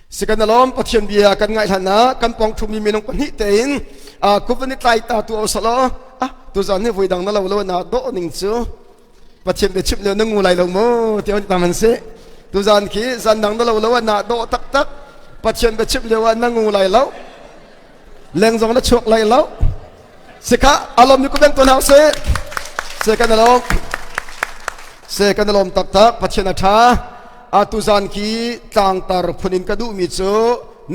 Sikan alom Pathian bia kan ngaih hlan ah kan pong thumi minung pahnih tein kuvan i tlai ta tu salo ah tuzan ni vui dang na lo lo na do ning cu Pathian bia chim le na ngu lai lo mu ti on tam an si tuzan khi zan dang na lo lo na do tak tak Pathian bia chim leo na ngu lai lo leng zong na chuak lai lo sika alom ni kubeng ton hau se se kan alom se kan alom tak tak Pathian a tha atu zan khi tlangtar phun in ka duh mi cu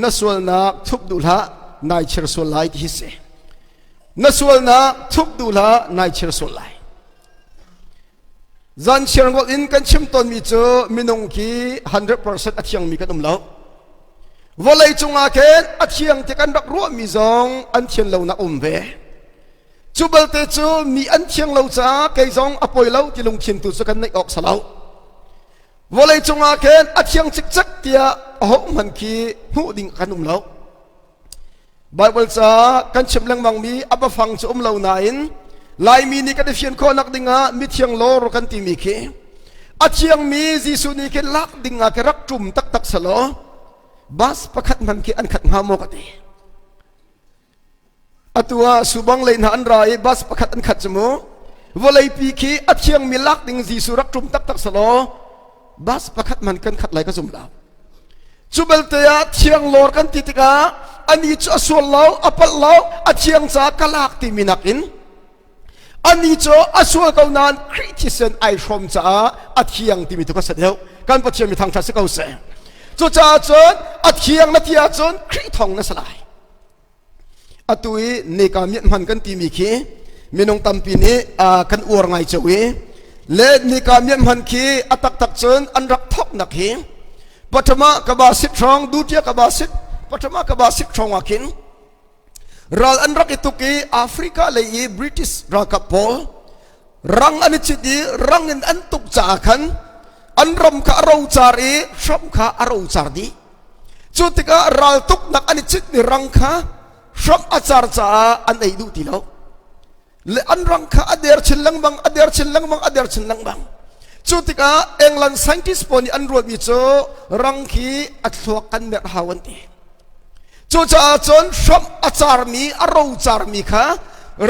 na sualnak thup duh hlah nai chir sual lai ti hi si na sualnak thup duh hlah nai chir sual lai zan chiar ngol in kan chim tawn mi cu minung khi 100% a thiang mi kan um lo vawlei cungah khin a thiang ti kan rak ruah mi zong an thian lo nak um ve cu balte cu mi an thiang lo caah kei zong a poi lo ti lungthin tu cu kan neih awk salo vawlei cungah khin a thiang cikcek tiah aho hman khi hmuh ding kan um lo Bible ca kan chim lengmang mi a bafang cu um lo nain Laimi nih kan i fian khawhnak dingah mithiang lawr kan timi khi a thiangmi Jesuh nih khin lak ding ah khi rak ṭum taktak selaw bus pakhat hman khi an khat hnga maw ka ti. Atu ah subang lei hna an ra i bus pakhat an khat cu mu vawleipi khi a thiangmi lak ding Jesuh rak ṭum taktak selaw bus pakhat man kan khat lai ka zum lo. Cu belte ah thianglawr kan ti tikah ani cu a sual lo, a palh lo, a thiang caah ka lak timi nakin ani cu a sual ko nain Khrih thisen ai hrawm caah a thiang timi tu ka sa deuh. Kan Pathian mi thangṭhat si ko seh. Cucaah cun a thiang na ti ahcun Khrih thawng na si lai. Atu i nika miat hman kan timi khi minung tampi nih kan uar ngai cio i le nika miat hman khi a taktak cun an rak thawknak hi pathama ka ba sit hrawng dutia ka ba sit pathama ka ba sit hrawng ah khin ral an rak i tuk i Africa lei i British ralkap pawl rang an i cit i rang in an tuk caah khan an ram kha a rocar i hram kha a rocar dih Cu tikah raltuknak an i citmi rang kha hram a car caah an ei duh ti lo. Le an rang kha a der chin lengmang, a der chin lengmang, a der chin lengmang. Cu tikah England scientist pawl nih an ruatmi cu rang khi a thluak kan merh hau an ti. Cucaah cun hram a carmi, a rocarmi kha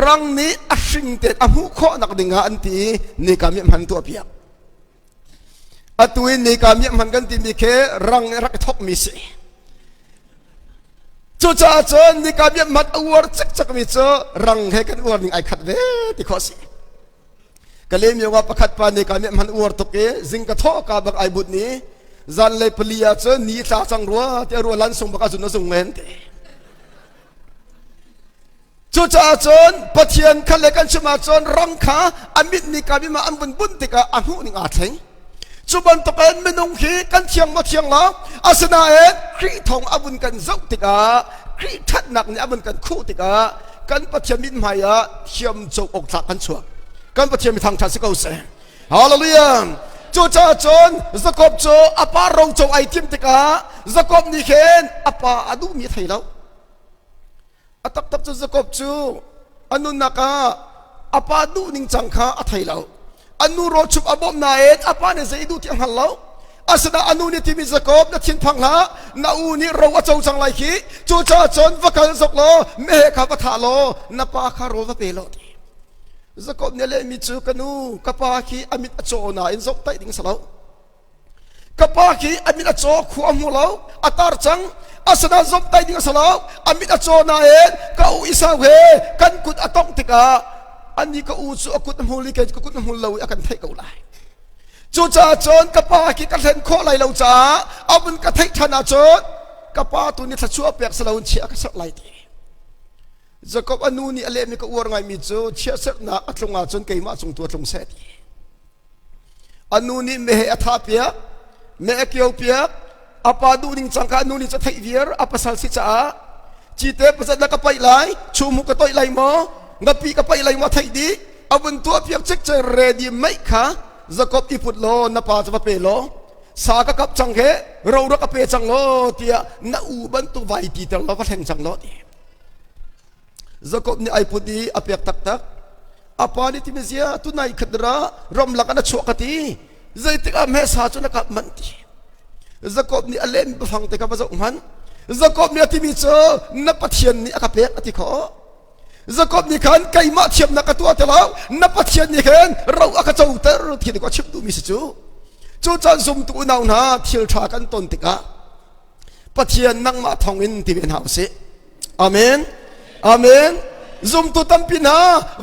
rang nih a hring tein a hmuh khawhnak dingah an ti i nika mi hman tuah piak. Atu in nika miak hman kan timi khi rang in rak i thokmi si. Cucaah cun nika miak hman a uar cikcekmi cu rang he kan uar ning ai khat ve ti khawh si. Ka lem ah pakhat pa nika miak hman uar tuk i zing ka thawh ka bak ai but ni zanlei pali ah cun ni tla cang rua ti rua lan sung bak a zun a zung men ti. Cucaah cun Pathian kha le kan chim ahcun ram kha a mit nih ka bima an vun bunh tikah a hmuh ning aa thleng. Cu bantukin minung hi kan thiang maw thiang lo asinain Khrih thawng a vun kan zoh tikah Khrih ṭhatnak nih a vun kan khuh tikah kan Pathian mithmai ah thiam co awk tlak kan chuak. Kan Pathian mi thangṭhat si ko seh. Hallelujah. Cucaah cun Jakob cu a pa roco ai timh tikah Jakob nih khin a pa a duhmi a thei lo. A taktak cu Jakob cu a nunnak ah a pa duh ning cang kha a thei lo. A nu rawlchup a bawmh nain a pa nih zei duh ti a hngal lo. Asinain a nu nih timi Jakob na thinphang hlah, na u nih ro a co cang lai khi. Cucaah cun va kal zok law meheh kha va thah law na pa kha rawl va pe law ti. Jakob nih a lehmi cu ka nu, ka pa khi a mit a caw nain zoh taih ding si lo. Ka pa khi a mit a caw khua a hmu lo a tar cang asinain zomhtaih ding a si lo a mit a caw nain ka u Esau he kan kut a tongh tikah ani ka u cu a kut a hmul i kei ka kut a hmul lo i a kan theih ko lai cucaah cun ka pa khi ka hlen khawh lai lo caah a vun ka theih ṭhan ahcun ka pa tu nih thluachuah pek si loin chia ka serh lai ti Jakob a nu nih a lehmi ka uar ngaimi cu chiahserhnak a tlung ahcun keimah cung tu a tlung seh ti A nu nih meheh a thah piak, meh a kio piak, a pa duh ning cang kha a nu nih cu a theih viar, a pasal si caah cite pasal na ka paih lai, chumhu ka toih lai maw, ngapi ka paih lai maw a theih dih, a vun tuah piak cikcek ready meih kha Jakob i put law na pa cu va pe law sa ka kap cang he ro rak ka pe cang law tiah na u bantuk vai ti ter law va thleng cang law ti. Jakob nih ai put i a pek taktak. A pa nih timi zia tunai khat ra ramlak ah na chuah ka ti. Zeitik ah hme sa cu na kap manh ti. Jakob nih a lem biafang te kha va zoh hmanh. Jakob nih a timi cu na Pathian nih a ka pek a ti khawh. Jakob nih khan keimah thiamnak ka tuah ti lo, na Pathian nih khan ro a ka coter ti ka chim duhmi si cu. Cucaah zumtu unau hna thil ṭha kan ton tikah Pathian nangmah thawngin ti ve hna usih. Amen. Amen. Zumtu tampi hna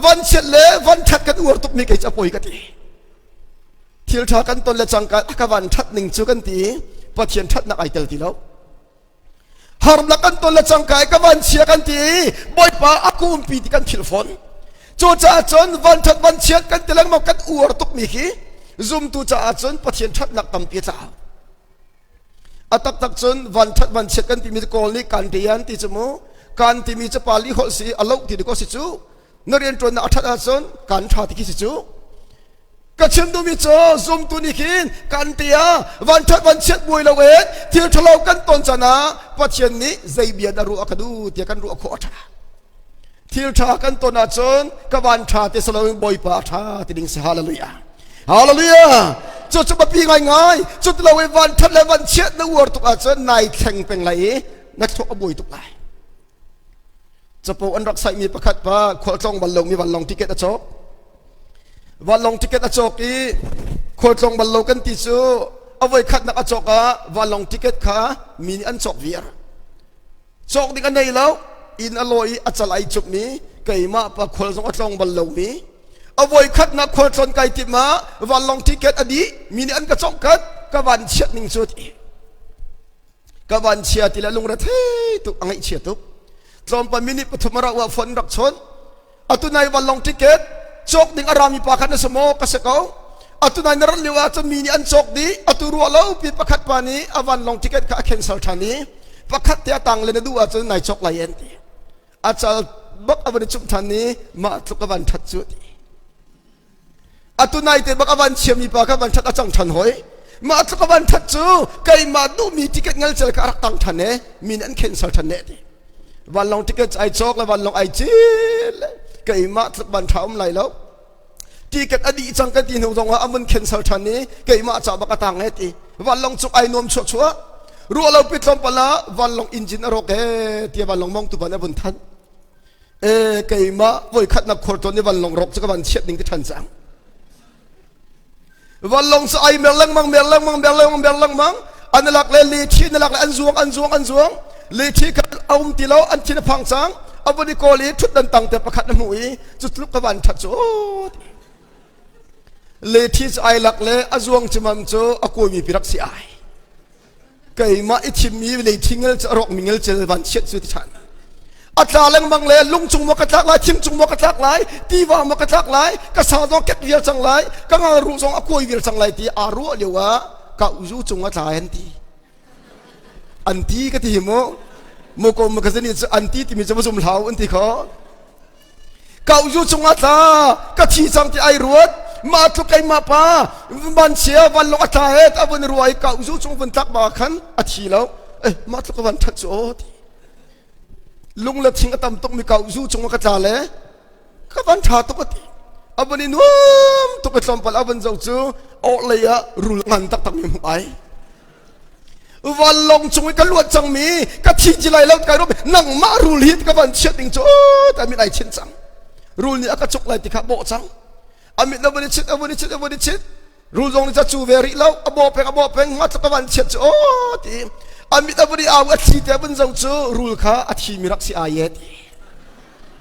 vanchiat le vanṭhat kan uar tukmi kei cu a poi ka ti. Thil ṭha kan ton le cangka a ka van ṭhat ning cu kan ti i Pathian ṭhatnak ai tel ti lo. Harnak kan ton le cangka i ka van chia kan ti i Bawipa a kumpi ti kan philh fawn. Cucaah cun van ṭhat van chiat kan ti lengmang kan uar tukmi khi zumtu caah cun Pathian ṭhatnak tampi a tlau. A taktak cun van ṭhat van chiat kan timi cu Kawl nih kan ti an ti cu mu. Kan timi cu Pali holh si a loh ti ko si cu. Na rianṭuannak a ṭhat ahcun kan ṭha ti khi si cu. Ka chim duhmi cu zumtu nih khin kan ti ah van ṭhat van chiat buai lo in thil ṭhalo kan ton can ah Pathian nih zei bia dah ruah a ka duh tiah kan ruah khawh a ṭha. Thil ṭha kan ton ahcun ka van ṭha ti si loin Bawipa a ṭha ti ding si hallelujah. Hallelujah. Cu cu biapi ngaingai. Cu ti lo i van ṭhat le van chiat na uar tuk ahcun nai thleng peng lai i na thluak a buai tuk lai. Capo an rak saihmi pakhat pa khualtlawng bal lomi vanlawng ticket a cawk. Vanlawng ticket a cawk i khualtlawng bal lo kan ti cu a voi khatnak a cawk ah vanlawng ticket kha mi nih an cawk viar. Cawk ding a nei lo, inn a lawi i a cal ai cupmi keimah pa khual zong a tlawng bal lomi a voi khatnak khualtlawn kai tim ah vanlawng ticket a dih mi nih an ka cawk kat ka van chiat ning cu ti. Ka van chia ti le lungre thei tuk a ngaihchia tuk. Tlawmpal minute pathum a rauh ah phone rak chawn. Atu nai vanlawng ticket cawk ding a rami pa kha na si maw? Ka si ko. Atu nai na rat lio ah cun mi nih an cawk dih. Atu ruah lo pi pakhat pa nih a vanlawng ticket kha a cancel ṭhan i pakhat te a tang le na duh ahcun nai cawk lai an ti. A cal bak a van i cumh ṭhan i mah tluk a van ṭhat cu a ti. Atu nai te bak a van chiami pa kha van ṭhat a cang ṭhan hoi. Mah tluk a van ṭhat cu keimah duhmi ticket ngalcel kha a rak tang ṭhan e min an cancel ṭhan ne ti. Vanlawng ticket ai cawk le vanlawng ai cil le keimah tluk van ṭha um lai lo. Ticket a dih cang kan ti hnu zong ah a mun cancel ṭhan i keimah ca bak a tang e ti. Vanlawng cuk ai nuam chuah chuah. Ruah lo pi tlawmpal ah vanlawng engine a rawk e tiah vanlawng mongtu ban a vun thanh. E keimah voikhatnak khualtlawn i vanlawng rawk cu ka van chiat ning ti ṭhan cang. Vanlawng cu ai mer lengmang mer lengmang mer lengmang mer lengmang an lak le lethi na lak le an zuang an zuang an zuang lethi kha a um ti lo an thin a phang cang a vun i kawl i ṭhutdan tang te pakhat na hmuh i cu tluk ka van ṭhat cu lethi cu ai lak le a zuang cimam cu a kuaimi pi rak si ai Keimah i thimmi lei thingel cu a rawkmi ngelcel vanchiat cu ti ṭhan. A tla lengmang le lung cung maw ka tlak lai, thing cung maw ka tlak lai, tiva maw ka tlak lai, ka sa zong kek vial cang lai, ka ngalruh zong a kuai vial cang lai ti aa ruah lio ah ka uzu cung a tla an ti. An ti ka ti hi mu. Muko magazine cu an ti timi cu va zum hlau an ti kho. Kauzu cungah tla ka thi cang ti ai ruat mah tluk keimah pa van chia van lawng a tla he a vun rua i kauzu cung vun tlak ba khan a thi lo eh mah tluk ka van that cu aw ti lung le thing a tam tuk mi kauzu cungah ka tla le ka van tha tuk a ti a vun i nuam tuk i tlawmpal a vun zo cu awh lei ah rul ngan taktak mi hmuh ai Vanlawng cung i ka luat cangmi ka thi ci lai lo kai rum nangmah rul hi ka van chiat ding cu ta mit ai chin cang rul nih a ka cuk lai ti kha bawh cang a mit na vun i chit a vun i chit a vun i chit rul zong nih ca cu ve rih lo a bawh peng a bawh peng ma ka van chiat cu aw ti a mit a vun i au a thli te a vun zo cu rul kha a thi mi rak si ai e ti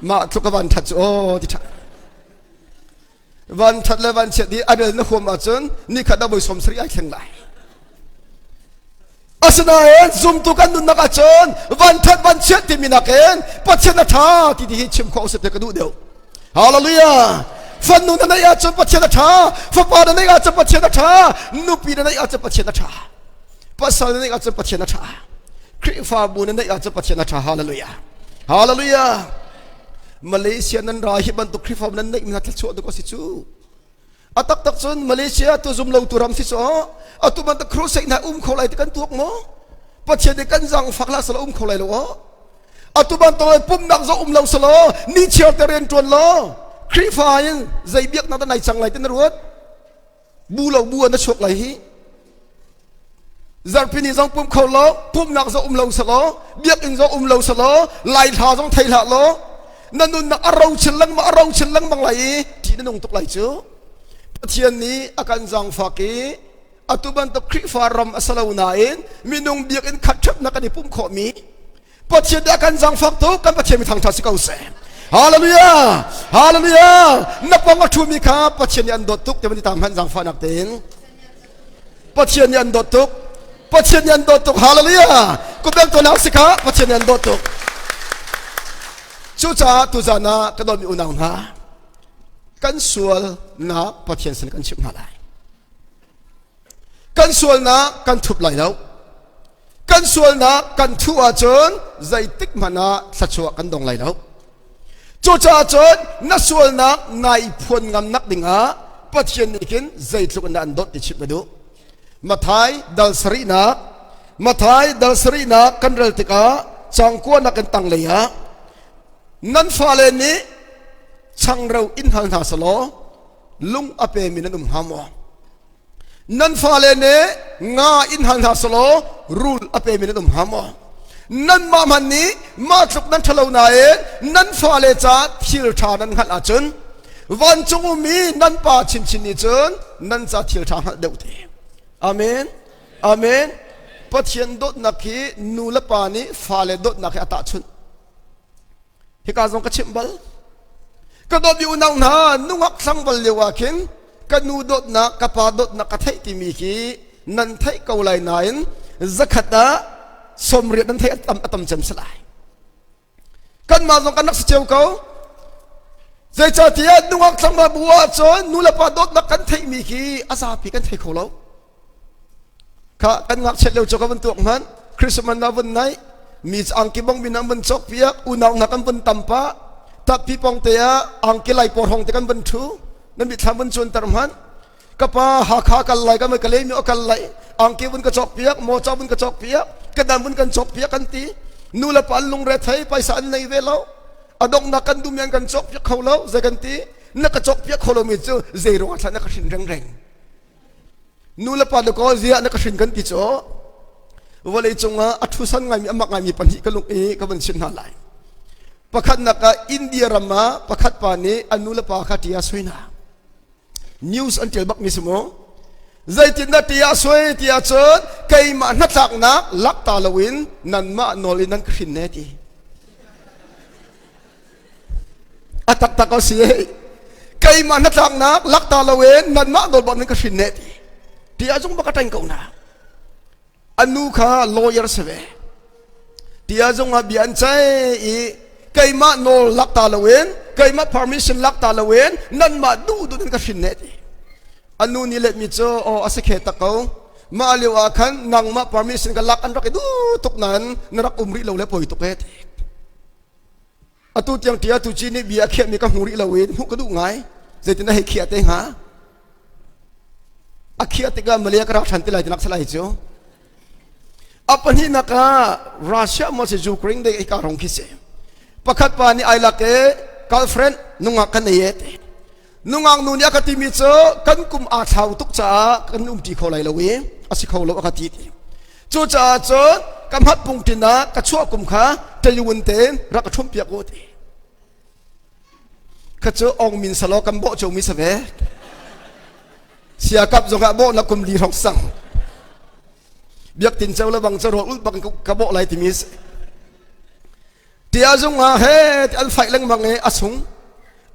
mah tluk ka van that cu aw ti tha Van ṭhat le van chiat i a rel na huam ahcun nikhat ah voi 70 ai thleng lai. Asinain zumtu kan nunnak ahcun van ṭhat van chiat timi nakin Pathian a ṭha ti ti hi chim khawh usih ti ka duh deuh. Hallelujah! Fanu na neih ahcun Pathian a ṭha, fapa na neih ahcun Pathian a ṭha, nupi na neih ahcun Pathian a ṭha, pasal na neih ahcun Pathian a ṭha, Khrihfabu na neih ahcun Pathian a ṭha. Hallelujah! Hallelujah! Malaysia nan ra hi bantuk Khrihfabu nan neih mi hna thluachuah duk a si cu. A taktak cun Malaysia tu zum lo tu ram si cu atu bantuk crusade hna um kho lai ti kan tuak maw? Pathian nih kan zangfak hlah sala um kho lai lo aw. Atu bantuk pumnak zo um lo salo ni chiar te rian tuan lo Khrihfa in zei biaknak dah nai cang lai ti na ruat? Bu lo bu ah na chuak lai hi. Zarhpini zong pumh kho lo, pumhnak zong um lo selaw, biakinn zong um lo selaw, lai hla zong thei hlah law, na nunnak a ro chin lengmang a ro chin lengmang lai i ṭih na nung tuk lai cu. Pathian nih a kan zaangfak i atu bantuk Khrihfa ram a si lo nain minung biakinn khat ṭhepnak kan i pumh khawhmi Pathian nih a kan zaangfak tuk kan Pathian mi thangṭhat si ko seh. Hallelujah! Hallelujah! Na pong a ṭhumi kha Pathian nih an dawt tuk ti van i tang hmanh zaangfahnak tein. Pathian nih an dawt tuk. Pathian nih an dawt tuk. Hallelujah! Kutbeng tuan si kha Pathian nih an dawt tuk. Cucaah tuzan ah ka dawtmi unau hna, kan sualnak Pathian sin kan chimh hna lai. Kan sualnak kan thup lai lo. Kan sualnak kan thuh ahcun zeitik hmanh ah thluachuah kan dong lai lo. Cucaah cun na sualnak nai phuan ngamnak dingah Pathian nih khin zeitluk in dah an dawt ti chimh ka duh. Mathai dal sarihnak Mathai dal sarihnak kan rel tikah cangkuanak in tanglei ah nan fale nih changreu in hal hna selaw lung a pemi nan um hnga maw? Nan fale nih nga in hal hna selaw rul a pemi nan um hnga maw? Nanmah hmanh nih mah tluk nan ṭhalo nain nan fale ca thil ṭha nan hngalh ahcun vancung ummi nan pa chinchin nih cun nan ca thil ṭha hngalh deuh te. Amen. Amen. Pathian dawtnak hi nu le pa nih fale dawtnak hi a tahchunh. Hika zong ka chimh bal. Ka dawtmi unau hna nungak tlangval lio ah khin ka nu dawtnak ka pa dawtnak ka theih timi khi nan theih ko lai nain zakhat ah 80 nan theih a tam cem si lai. Kanmah zong kan rak si cio ko. Zeicahtiah nungak tlangval bu ahcun nu le pa dawtnak kan theihmi khi a zapi kan thei kho lo. Kha kan ngakchiat lio cu ka van tuak hmanh Christmas na vun naih mi angki bong min an vun cawk piak unau hna kan vun tam pah tappi pong te ah angki lai por hong te kan vun thu nan mitthlam vun cuan ter hmanh ka pa Hakha kal lai kan ka le mi kal lai angki vun ka cawk piak mocha vun ka cawk piak ka dan vun kan cawk piak kan ti nu le pa an lungre thei paisa an nei ve lo a donghnak kan dum yan kan cawk piak kho lo zei kan ti na ka cawk piak kho lo mi cu zei ruang ah na ka hrin reng reng Nu le pa le kaw ziah na ka hrin kan ti cu vawlei cungah a ṭhusan ngaimi a mak ngaimi pahnih ka lung i ka van chim hna lai. Pakhatnak ah India ram ah pakhat pa nih a nu le pa kha ṭi a sui hna. News an ṭial bakmi si mu. Zeitindah ṭi a sui ti ahcun keimah hnatlaknak lakta loin nanmah nawl in nan ka hrin ne ti. A taktak a si keimah hnatlaknak lakta loin nanmah nawl bak nan ka hrin ne ti ti ah zung bak a ṭeng ko na a nu kha lawyer si ve ti ah zung ah bia an ceih i keimah nawl lakta loin keimah permission lakta loin nanmah duh duh nan ka hrin ne ti a nu nih letmi cu aw a si khe tak ko mah lio ah khan nangmah permission ka lak an rak i duh tuk nain na rak um rih lo le poi tuk e ti Atu tiang tia tu ci nih bia a khiahmi ka hmu rih lo in hmuh ka duh ngai. Zeitin a hei khiah te hnga? A khiah tikah Malay ka rak ṭhan ti lai tinak salai cu. A pahnihnak ah Russia maw si Ukraine dei ka rong khi si. Pakhat pa nih ai lak e girlfriend nungak kan nei e ti. Nungak nu nih a ka timi cu kan kum aa thlau tuk caah kan umṭi kho lai lo i a si kho lo a ka ti ti. Cucaah cun ka hmat pungṭin ah ka chuah kum kha ṭayun tein rak ka ṭhumh piak u ti. Kha cu ong min salo kan bawh cio mi si ve. Siakap zong ah bawh na kum li hrawng sang. Biak tin ceu le bang cu rawl ulh bang ka bawh lai timi si. Tia zung ah he an fight lengmang i a sung.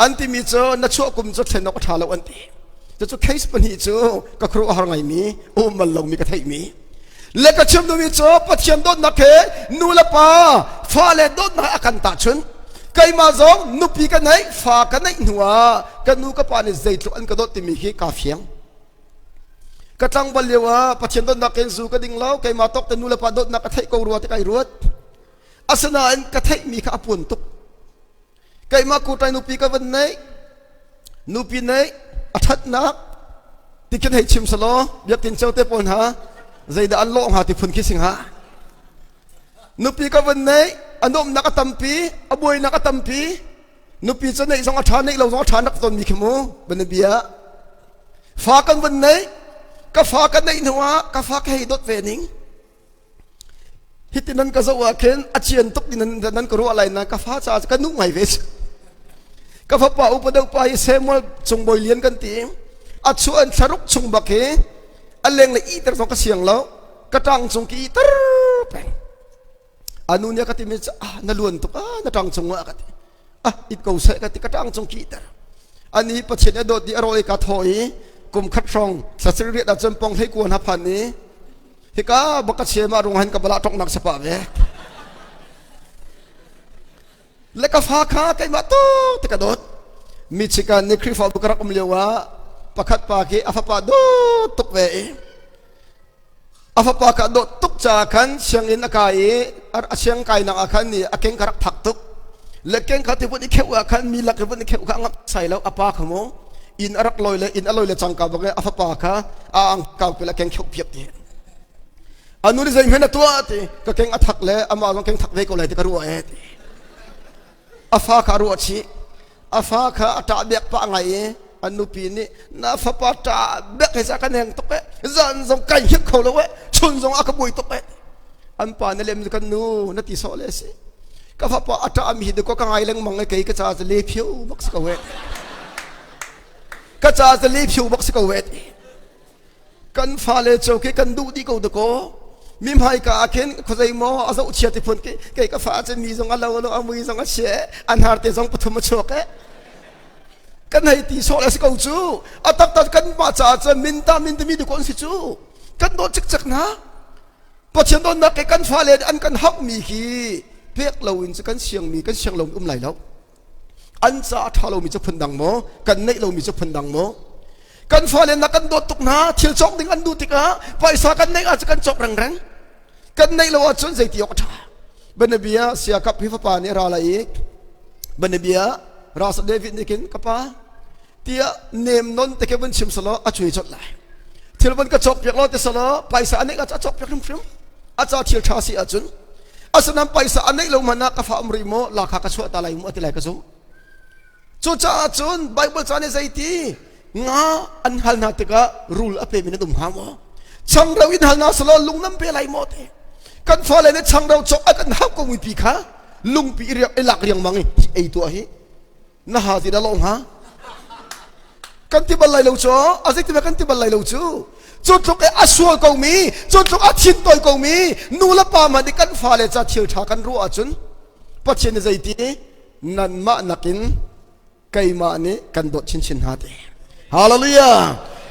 An timi cu na chuah kum cu thlen awk a ṭha lo an ti. Cucu case pahnih cu ka khuaruah a har ngaimi, um bal lomi ka theihmi. Le ka chim duhmi cu Pathian dawtnak he nu le pa fale dawtnak a kan tahchunh. Keimah zong nupi ka neih, fa ka neih hnu ah ka nu ka pa nih zeitluk an ka dawt timi hi kaa fiang. Ka tlangval lio ah Pathian dawtnak in zu ka ding lo, keimah tawk te nu le pa dawtnak ka theih ko rua ti kai ruat. Asinain ka theihmi kha a puan tuk. Keimah kutai nupi ka van neih, nupi neih a ṭhatnak ti khin hei chim selaw biakinn cio te pawl hna zeidah an lawh hnga ti phun khi si hnga. Nupi ka van neih, a nuamhnak a tampi, a buainak a tampi, nupi cu neih zong a ṭha, neih lo zong a ṭha nak tonmi khi mu, banabia. Fa kan van neih, Ka fa ka neih hnu ah ka fa ka hei dawt ve ning. Hiti nan ka zoh ah khin a cian tuk ti nan nan ka ruah lai na ka fa caah ka nu ngai ve. Ka fapa upa deuh pa hi Samuel Cungbawi Lian kan ti. A chuah in thlaruk chung bak hi a leng le iter zong ka siang lo. Ka ṭang cung ki iter peng. Anu nih a ka timi ah na luan tuk ah na ṭang cung ah ka ti. Ah it ko seh ka ti ka ṭang cung ki iter. Ani Pathian a dawt i a rawl ka thaw i kum khat hrawng thlasir riat ah cun pong hlei kuan ha phan i hika bak ka chia ma rung han ka bala ṭong nak sapa ve. Le ka fa kha keimah tu te ka dawt. Michigan ni Khrihfabu ka rak um lio ah pakhat pa khi a fapa dawt tuk ve i a fapa kha dawt tuk caah khan sianginn a kai i a siang kainak ah khan a keng ka rak phak tuk le keng kha ti vun i kheuh ah khan mi lak i vun i kheuh kha a ngap sai lo a pa kha mu inn a rak loi le inn a loi le cangka bang a fapa kha a ang kau pe le keng kheuh piak ti a nu nih zeihmanh a tuah ti ka keng a thak le amah zong keng thak ve ko lai ti ka ruah e ti a fa kha a ruah chih a fa kha a ṭah bek pah ngai i a nupi nih na fapa ṭah bek he sa kan heng tuk e zan zong kai hip kho lo e chun zong a ka buai tuk e an pa na lem kan nu na ti sawh le si ka fapa a ṭah mi hi ko ka ngai lengmang e kei ka ca le phiu bak si ko e ka ca le phiu bak si ko e Kan fale cu khi kan duh dih ko dakaw. Mi hmaika ah khin khuazei maw a zohchia ti phun khi kei ka fa cu mi zong a lo lo a mui zong a chia a hnar te zong pathum a chuak e. Kan hei ti sawh le si ko cu. A taktak kan mah caah cun min ta min timi dikaw an si cu. Kan dawt cikcek hna. Pathian dawtnak ke kan fale an kan hauhmi khi pek loin cu kan siangmi kan siang lomi um lai lo. An ca a ṭha lomi cu phundang maw? Kan neih lomi cu phundang maw? Kan fale na kan dawt tuk hna, thil cawk ding an duh tikah paisa kan neih ahcun kan cawk rengreng. Kan neih lo ahcun zeiti awk a ṭha. Banabia siakap hi fapa nih ra lai i banabia Rasa David nih khin ka pa tiah nem non te ke vun chim selaw a cui colh lai. Thil vun ka cawk piak law ti selaw paisa a neih ahcun a cawk piak hrimhrim. A ca thil ṭha si ahcun Asinain paisa a neih lo hmanh ah ka fa um rih maw la kha ka chuah ta lai mu a ti lai ka zumh. Cucaah cun Bible ca nih zeiti nga an hal hna tikah rul a pemi nan um hnga maw? Changreu in hal hna selaw lung nan pe lai maw ti. Kan fale nih changreu cawk a kan hauh ko mipi kha lungpi i lak riangmang i ei tuah hi na ha ti dah lo hnga kan ti bal lai lo cu a zei ti kan ti bal lai lo cu cu tluk i a sual ko mi cu tluk a thin toi ko mi nu le pa hmanh nih kan fale ca thil ṭha kan ruah ahcun Pathian nih zeiti nanmah nakin keimah nih kan dawt chinchin hna ti Hallelujah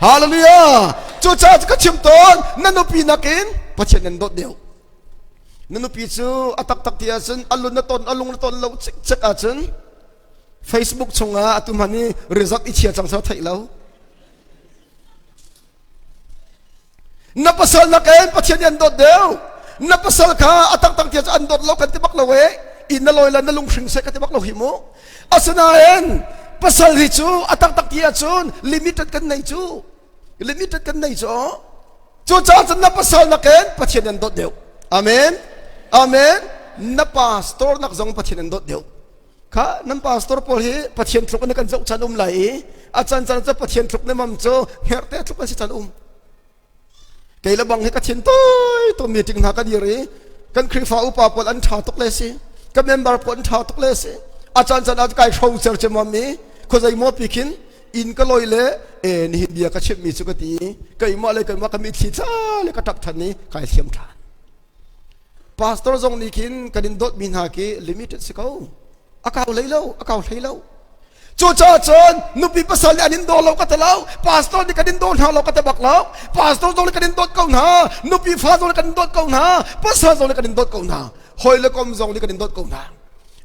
Hallelujah cucaah ka chim tawn na nupi nakin Pathian nan dawt deuh na nupi cu a taktak ti ahcun a lun na ton a lung na ton lo cikcek ahcun Facebook chungah atu hman i result i chia cang sa theih lo na pasal nakin Pathian nih an dawt deuh na pasal kha a taktak ti ahcun an dawt lo kan ti bak lo e in na lawi la na lunghring seh ka ti bak lo hi mu asinain pasal hi cu a taktak ti ahcun limited kan nei cu limited kan nei cu Cucaah cun na pasal nakin Pathian an dawt deuh. Amen. Amen. Na pastor nak zong Pathian an dawt deuh. Kha nan pastor pawl hi Pathian tluk in kan zoh chan um lai i a can can cu Pathian tluk ne mam cu hngerhte tluk an si chan um. Kei le bang hi ka thin toi to meeting hna ka dir i kan Khrihfa upa pawl an ṭha tuk le si. Ka member pawl an ṭha tuk le si. A can can ah kai hro cer cemam i khuazei maw pi khin inn ka loi le e nihin bia ka chimhmi cu ka ti keimah le keimah ka mitthli tla le ka ṭap ṭhan i kai thiam ṭhan pastor zong nih khin kan in dawtmi hna khi limited si ko a kau hlei lo a kau hlei lo cucaah cun nupi pasal nih an in daw lo ka ti lo pastor nih kan in daw hna lo ka ti bak lo pastor zong nih kan in dawt ko hna nupi fa zong nih kan in dawt ko hna pasal zong nih kan in dawt ko hna hawi le kom zong nih kan in dawt ko hna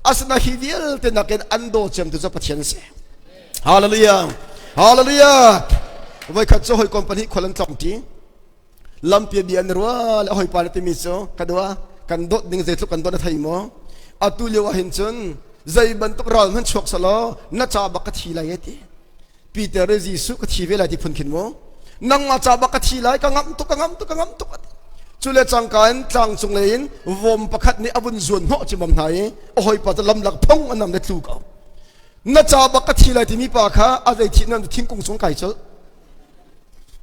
asina hi vialte nakin an daw cem tu cu Pathian si Hallelujah. Hallelujah. Voikhat cu hawikom pahnih khual an tlawng ṭi. Lampi bia an ruah le hawipa le timi cu ka dua kan dawt ding zeitluk kan dawt na thei maw? Atu lio ah hin cun zei bantuk ral hmanh chuak selaw na ca bak ka thi lai e ti. Peter le Jesuh ka thi ve lai ti phun khin mu. Nangmah ca bak ka thi lai ka ngamh tuk ka ngamh tuk ka ngamh tuk. Cu le cangka in tlang cung lei in vom pakhat nih a vun zuan hnawh cimam hna i a hawipa cu lamlak phung an nam le tlu ko. Na ca bak ka thi lai timi pa kha a zei thi nan thingkung cung kai colh.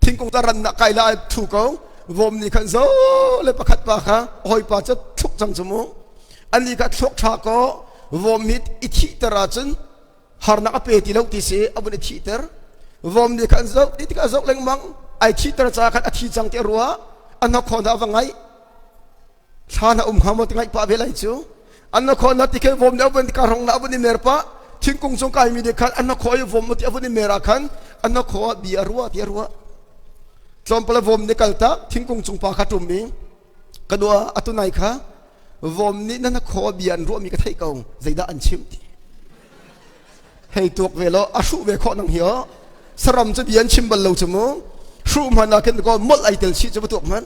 Thingkung ta ran nak kai la thu ko. Vom nih khan zo le pakhat pa kha hawipa cu thluk cang cu mu. Ani kha thluak tha ko vom hi i thihter ahcun harnak a pe ti lo ti si a vun i thihter. Vom nih khan zoh ti tikah zoh lengmang ai thihter caah khan a thi cang ti a ruah. A hnakhaw hna a va ngaih. Thla na um hnga maw ti ngaih pah ve lai cu. An na khaw na ti khe vom nih a vun ka rong na a vun i mer pah. Thingkung cung kaimi nih khan an na khaw i vom ti a vun i mer ah khan an na khaw ah bi a ruah ti a ruah. Tlawmpal vom nih kal tak thingkung cung pa kha ṭum i ka dua atu nai kha vom nih na na khaw bia an ruahmi ka theih ko zeidah an chimh ti. Hei tuak ve law a hruh ve khawh nang hi aw. Saram cu bia an chim bal lo cu mu. Hruh hmanh ah khin ko molh ai tel chih cu va tuak hmanh.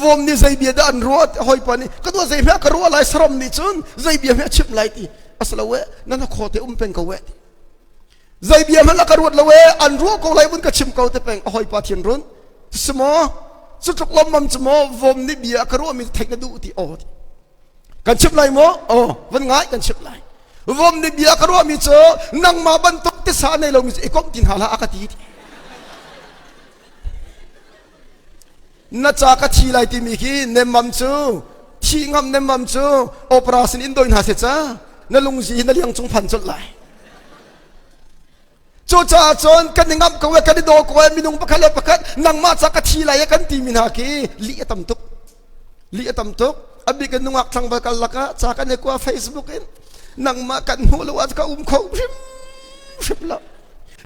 Vom nih zei bia dah an ruah hawipa nih ka tuah zei hme ka ruah lai saram nih cun zei bia hme a chimh lai ti asilo e nan khaw te um peng ko e zei bia hmanh ka ruat lo e an ruah ko lai vun ka chim ko te peng a hawipa thin run simo cu tluk lom mam cu maw vom nih bia ka ruah mi theih na duh ti aw Kan chimh lai maw? Aw, van ngai kan chimh lai. Vom nih bia ka ruahmi cu nangmah bantuk tisa nei lomi cu i komh ti hna hlah a ka ti. Na ca ka thi lai timi khi nemmam cu thi ngam nemmam cu operation in doi hna se ca na lungzi hi na liang cung phan colh lai. Cucaah cun kan i ngamh ko e kan i daw ko e minung pakhat le pakhat nangmah ca ka thi lai e kan timi hna khi lih a tam tuk. Lih a tam tuk. A bik in nungak tlangval kal lakah ca kan i kua Facebook in nangmah kan hmuh lo ah ka um kho hrim hrim lo.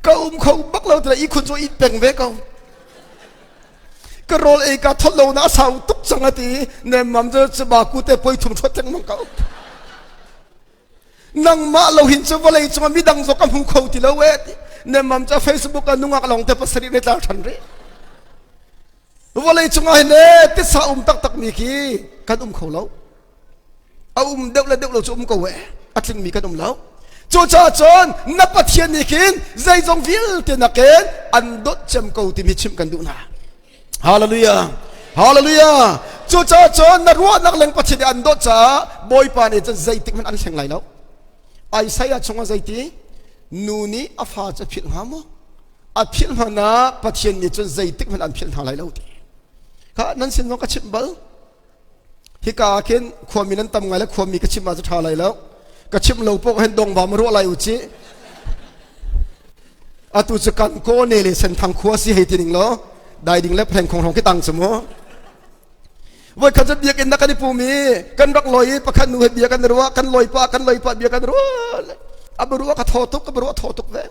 Ka um kho bak lo tila i khun cu it peng ve ko. Ka rawl ei ka thot lo na sau tuk cang ati nemmam cu ba ku te poi thum thot lengmang ka nangmah lo hin cu vawlei cungah midang zong ka hmu kho ti lo e ti nemam cu Facebook ah nungak lawng te pasarih ne tlar than rih vawlei cungah hin le titsa um taktak mi khi kan um kho lo a um deuh le deuh lo cu um ko e a tling mi kan um lo cucaah cun na Pathian nih khin zeizong vialte nakin an dawt cem ko timi chimh kan duh hna Hallelujah. Hallelujah. Cucaah cun na ruahnak leng Pathian nih an dawt caah Bawipa nih cun zeitik hmanh an hleng lai lo. Isaiah chungah zeiti nu nih a fa cu a philh hnga maw? A philh hmanh ah Pathian nih cun zeitik hmanh an philh hna lai lo ti. Kha nan sin zong ka chimh bal. Hika ah khin khuami nan tam ngai le khuami ka chimh ah cu ṭha lai lo. Ka chimh lo paoh hin dong va ma ruah lai u ci. Atu cu kan kaw ne le senthang khua si hei ti ning law dai ding le phleng khong hrawng khi tang cu mu. Voi khat cu biakinn na kan i pum i kan rak loi i pakhat nu he bia kan ruah kan loi pah kan loi pah bia kan ruah a ruah ka thaw tuk ka ruah thaw tuk ve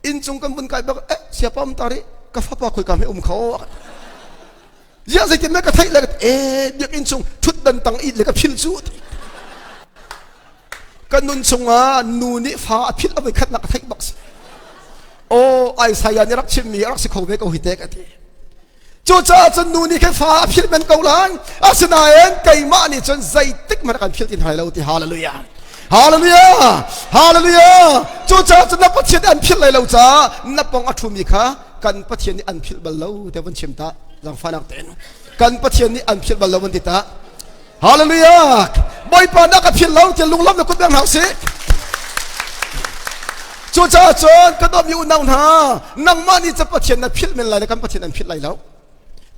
inn cung kan vun kai bak eh siapam tari ka fapa khoi ka me um kho Ziah zeitin na ka theih le e biakinn chung thutdan tang it le ka phil cu ka nun chungah nu nih fa a philh a voi khat nak ka theih bak si aw Isaiah nih rak chimmi rak si kho ve ko hi te ka ti cucaah cun nu nih khin fa a philh men ko lai asinain keimah nih cun zeitik hmanh kan philh ti hna lo ti hallelujah hallelujah hallelujah cucaah cun na Pathian an philh lai lo caah na pong a ṭhumi kha kan Pathian nih an philh bal lo te van chim ta zangfahnak tein kan Pathian nih an philh bal lo van ti ta hallelujah Bawipa na ka philh lo ti lunglam na kut beng hna usih cucaah cun ka dawtmi unau hna nangmah nih cu Pathian na philh men lai le kan Pathian an philh lai lo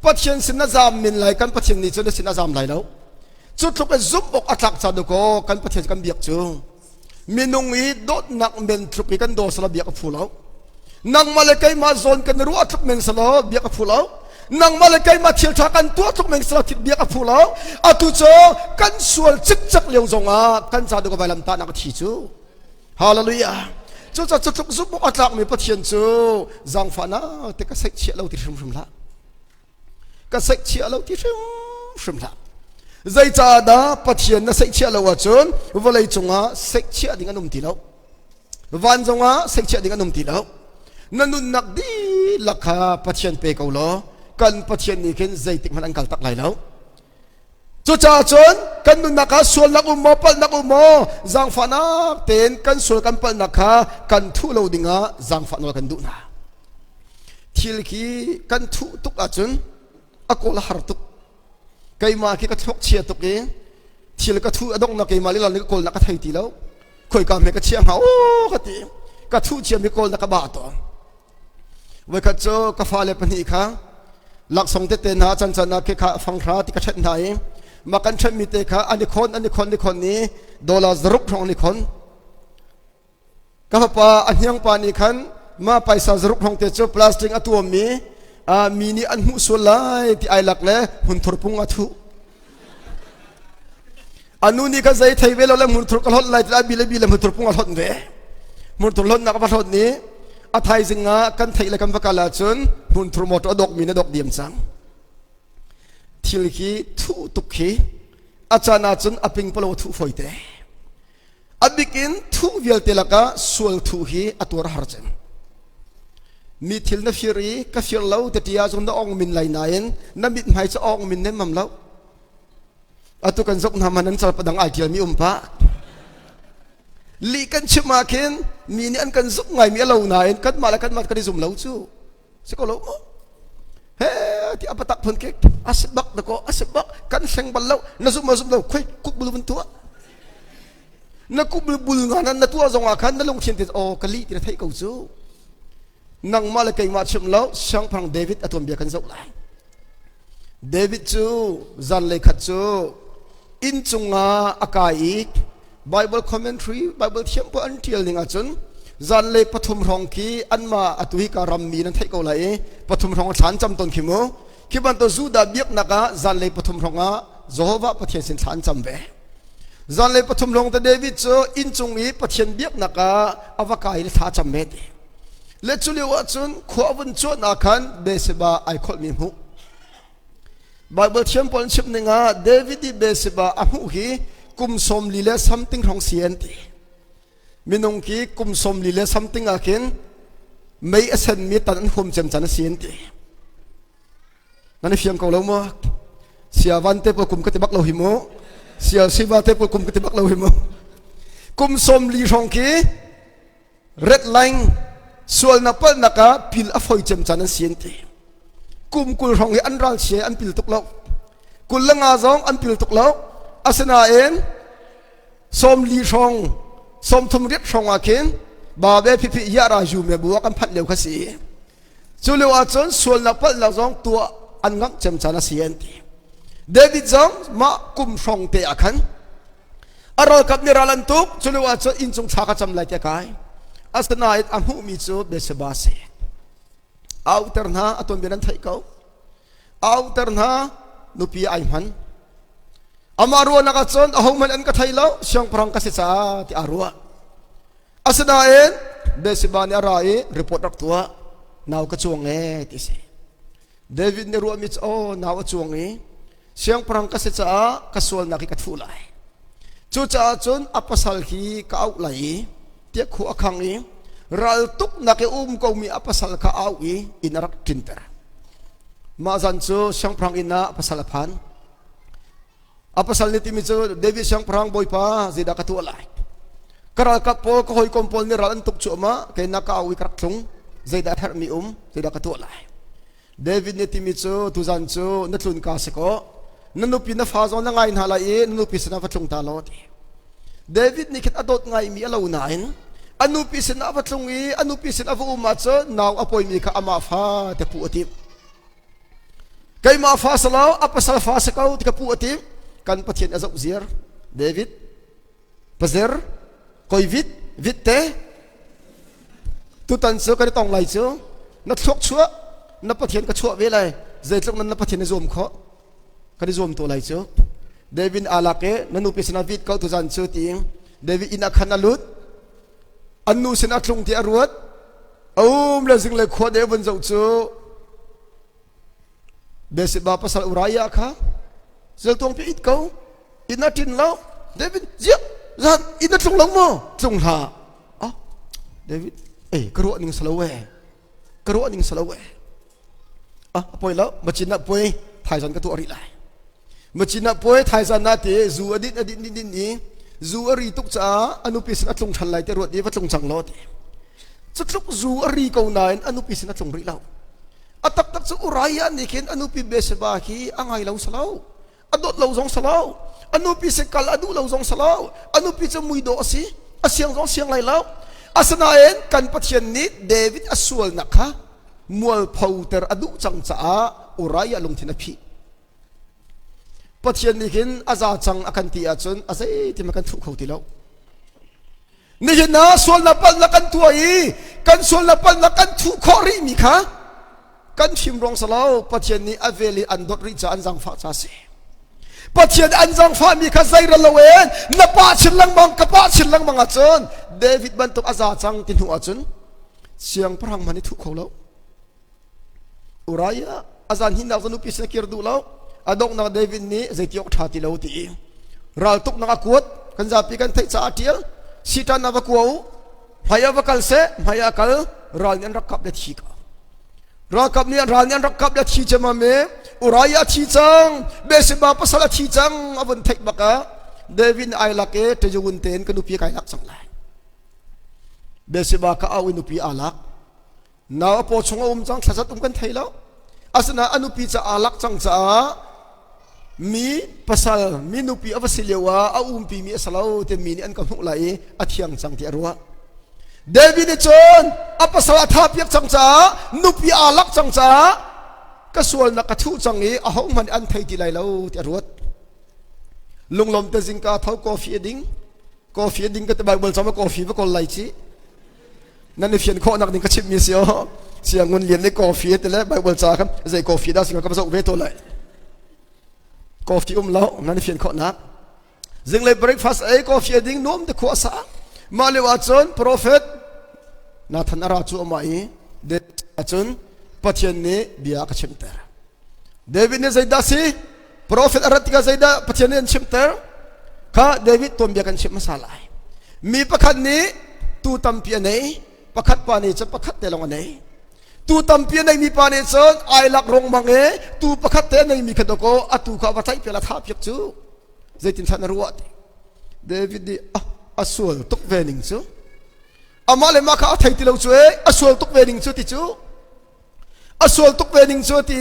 Pathian sin na zam men lai kan Pathian nih cun na sin a zam lai lo cu tluk in zumh awk a tlak caan ko kan Pathian kan biak cu minung i dawtnak men tluk i kan daw sala biak a phu lo nangmah le keimah zawn kan ruah tluk men sala biak a phu lo nangmah le keimah thil ṭha kan tuah tluk men sala biak a phu lo atu cu kan sual cikcek lio zongah kan ca duh vailam tahnak a thi cu hallelujah cucaah cu tluk zumh awk a tlakmi Pathian cu zaangfahnak te ka seihchiah lo ti hrimhrim hlah ka seihchiah lo ti hrimhrim hlah zeicahdah Pathian na seihchiah lo ahcun vawlei cungah seihchiah ding an um ti lo van zongah seihchiah ding an um ti lo na nunnak dihlak kha Pathian pe ko law kan Pathian nih khin zeitik hmanh an kal tak lai lo cucaah cun kan nunnak ah sualnak um maw palhnak um maw zaangfahnak tein kan sual kan palhnak kha kan thuh lo dingah zaangfah nawl kan duh hna Thil khi kan thuh tuk ahcun a kawl a har tuk. Keimah khi ka thluak chia tuk i thil ka thuh a donghnak keimah lila nih ka kawlnak ka thei ti lo. Khoika hme ka chiah hnga aw ka ti. Ka thuh ciami kawlnak ka bah tawn. Voikhat cu ka fale pahnih kha laksawng tete hna can can ah khi kha fanghra ti ka ṭhenh hna i mah kan ṭhenhmi te kha an i khon an i khon i khon i dollar zaruk hrawng an i khon. Ka fapa a hniangpa nih khan mah paisa zaruk hrawng te cu plastic a tuammi mi nih an hmuh sual lai ti ai lak le hmunthur pung a thuh. Anu nih kha zei thei ve lo le hmunthur ka hlawt lai ti bi le bi le hmunthur pung a hlawt ve. Hmunthur hlawtnak a va hlawt ni a thaizing ah kan theih le kan va kal ahcun hmunthur motor a dok mi na dok diam cang. Thil khi thuh tuk khi a caan ahcun a ping palo thuh foi te. A bik in thuh vialte lakah sual thuh hi a tuar har cem. Mi thil na fir i ka fir lo te tia zong na ong min lai nain na mit hmai cu ong min nem mam lo. Atu kan zok hna man an cal padang ai tial mi um pa. Li kan chim ah khin mi nih an kan zuk ngai mi a lo nain kan mah le kan mah kan i zum lo cu. Si ko lo mu. He ti a patak phun ke a si bak da ko a si bak kan hleng bal lo na zum ma zum lo khoi kut bul vun tua. Na kut bul bul nga na na tua zong ah khan na lungthin te o ka li ti na theih ko cu. Nangmah le keimah chim lo siangpahrang David a tuanbia kan zoh lai. David cu zanlei khat cu inn cungah a kai i Bible commentary Bible thiam pawl an ṭial ning ahcun zanlei pathum hrawng khi anmah atu hi ka rammi nan theih ko lai i pathum hrawng thla an cam tawn khi mu. Khi bantuk Judah biaknak ah zanlei pathum hrawng ah Jehovah Pathian sin thla an cam ve. Zanlei pathum hrawng te David cu inn cung i Pathian biaknak ah a va kai i thla a cam ve ti. Le cu lio ahcun khua a vun cuan ah khan Bathsheba ai kholhmi hmuh. Bible thiam pawl an chim ning ah David i Bathsheba a hmuh hi kum 40 le something hrawng si an ti. Minung khi kum 40 le something ah khin mei a senmi tan an huam cem can a si an ti. Nan i fiang ko lo maw? Sia van te pawl kum ka ti bak lo hi mu. Sia siva te pawl kum ka ti bak lo hi mu. Kum 40 hrawng khi red line sualnak palhnak ah pil a foi cem caan an si an ti. Kum 20 hrawng hi an ral chia an pil tuk lo. 25 zong an pil tuk lo. Asinain 40 hrawng 38 hrawng ah khin ba ve phipi yara yu me bu kan phanh lio kha si. Cu lio ahcun sualnak palhnak zong tuah an ngamh cem caan a si an ti. David zong mah kum hrawng te ah khan a ralkap nih ral an tuk cu lio ahcun inncung thla ka cam lai tiah kai asinain a hmuhmi cu Bathsheba a si auter hna a tuanbia nan theih ko auter hna nupi ai hman amah ruahnak ahcun ahohmanh an ka thei lo siangpahrang ka si caah ti aa ruah asinain Bathsheba nih a ra i report rak tuah nau ka cuang e ti si David nih ruahmi cu oh nau a cuang i Siangpahrang ka si caah ka sualnak hi ka thuh lai. Cucaah cun a pasal hi ka auh lai i tiah khua a khang i raltuknak i um komi a pasal kha a auh i inn a rak ṭinter. Mah zan cu siangpahrang inn ah a pasal a phan. A pasal nih timi cu David siangpahrang bawipa zeidah ka tuah lai? Ka ralkap pawl ka hawikom pawl nih ral an tuk cuahmah keinak ka au i ka rak tlung zeidah a herhmi um zeidah ka tuah lai? David nih timi cu tuzan cu na tlun ka si ko na nupi na fa zong na ngai hna lai i na nupi sinah va tlung ta law ti David nih khin a dawt ngaimi a lo nain a nupi sinah va tlung i a nupi sin a va um ahcun nau a pawimi kha amah fa te puh a timh keimah fa si lo a pasal fa si ko ti ka puh a timh kan Pathian a zoh ziar David Pazer koi vit vit te tutan cu kan i tong lai cu na thluak chuah na pathian ka chuah ve lai zeitluk nan na pathian i zuam khawh kan i zuam to lai cu David alak i na nupi sinah vit ko tuzan cu tiin David inn ah khan a lut an nu sinah tlung ti a ruat a um le zing le khua de vun zoh cu Bathsheba pasal Uriah kha zeltuang pi it ko inn a ṭin lo David ziak zan inn a tlung lo maw tlung hlah ah David eh ka ruah ning salo eh ka ruah ning salo eh ah poi lo macin ah poi thaizan ka tuah rih lai macin ah poi thaizan na te zu a din a din din din i zu a ri tuk caah a nupi sin a tlung ṭhan lai te ruat i va tlung cang lo ti cutluk zu a ri ko nain a nupi sin a tlung rih lo A taktak cu Uriah nih khin a nupi Bathsheba hi a ngai lo salo. A dawt lo zong salo. A nupi si kal a duh lo zong salo. A nupi cu muidawh a si. A siang zong siang lai lo. Asinain kan Pathian nih David a sualnak kha Mualphoter a duh cang caah Uriah lungthin a phih. Pathian nih hin a za cang a kan ti ahcun a zeitin a kan thuh kho ti lo. Nihin ah sualnak palhnak kan tuah i kan sualnak palhnak kan thuh khawh rihmi kha kan fim ruang si lo Pathian nih a vel i an dawt rih caah an zaangfah ca si. Pathian an zaangfahmi kha zeiral loin na pa chin lengmang ka pa chin lengmang ahcun David bantuk a za cang ti hnu ahcun siangpahrang hmanh i thuh kho lo. Uriah a zan hinnak cu nupi sin a kir duh lo. A donghnak David nih zeiti awk ṭha ti lo ti i raltuknak a kuat kan zapi kan theih caah a ṭial. Siṭan ah va kua u, hmai ah va kal seh, hmai ah kal ral nih an rak kap le thi ko. Ralkap nih ral nih an rak kap le thi cemam i Uriah a thi cang, Bathsheba pasal a thi cang a vun theih bak ah David nih ai lak i ṭayun tein ka nupi kai lak cang lai. Bathsheba kha au i nupi aa lak. Nau a paw chung a um cang thlazat um kan thei lo. Asinain a nupi ca aa lak cang caah mi pasal mi nupi a va si lio ah a umpi mi a si lo ti mi nih an ka hmuh lai i a thiang cang ti a ruah. David nih cun a pasal a tha piak cang caah nupi aa lak cang caah ka sualnak ka thuh cang i ahohmanh an thei ti lai lo ti a ruat. Lunglawm te zingka tho coffee a ding. Coffee a ding ka ti Bible cam a coffee va kawl lai ci. Nan i fian khawhnak ding ka chimmi si aw. Siangun lian nih coffee ti le Bible ca kha zei coffee dah singa ka va zoh ve to lai. Coffee um lo nan i fian khawhnak. Zinglei breakfast ei coffee a ding nuam te khua sa. Mah lio ahcun prophet Nathan a ra cu amah i David ahcun Pathian nih bia ka chimter. David nih zeidah si? Prophet a rat tikah zeidah Pathian nih an chimter? Kha David tuanbia kan chimh hmasa lai. Mi pakhat nih tu tampi a nei, pakhat pa nih cun pakhat te lawng a nei. Tu tampi a neimi pa nih cun ai lak rongmang i tu pakhat te a neimi kha dawkaw a tu kha va tlaih piak la thah piak cu zeitin thlan na ruah ti. David nih ah a sual tuk ve ning cu amah le mah kha a thei ti lo cu e a sual tuk ve ning cu ti cu a sual tuk ve ning cu a ti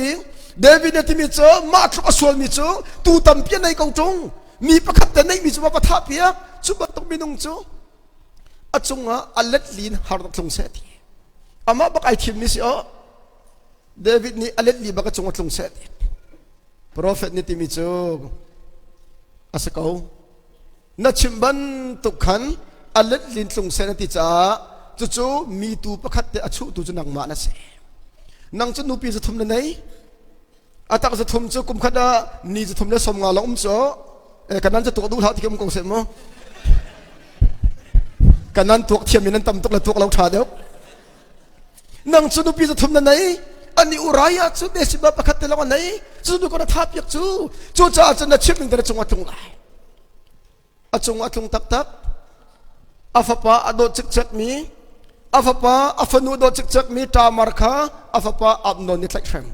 David nih timi cu mah tluk a sualmi cu tu tampi a nei ko ṭung mi pakhat te neihmi cu va thah piak cu bantuk minung cu a cungah a let lin har tlung seh ti amah bak ai thimmi si aw David nih a let li bak a cung a tlung seh ti prophet nih timi cu a si ko Na chim bantuk khan a letlin tlung seh na ti caah cucu mi tu pakhat te a chuhtu cu nangmah na si. Nang cu nupi zathum na nei. A tak zathum cu kum khat ah ni zathum le 50 lawng um cu kanan cu tuak duh hlah ti um ko seh mu. Kanan tuak thiam in nan tam tuk le tuak lo ṭha deuh. Nang cu nupi zathum na nei. Ani Uriah cu Bathsheba pakhat te lawng a nei. Cu nu ko na tha piak cu. Cucaah cun na chim ning te na cung a tlung lai. A cung a tlung taktak. A fapa a dawt cikcekmi, a fapa a fanu dawt cikcekmi Tamar kha a fapa Amnon nih tlaihhrem.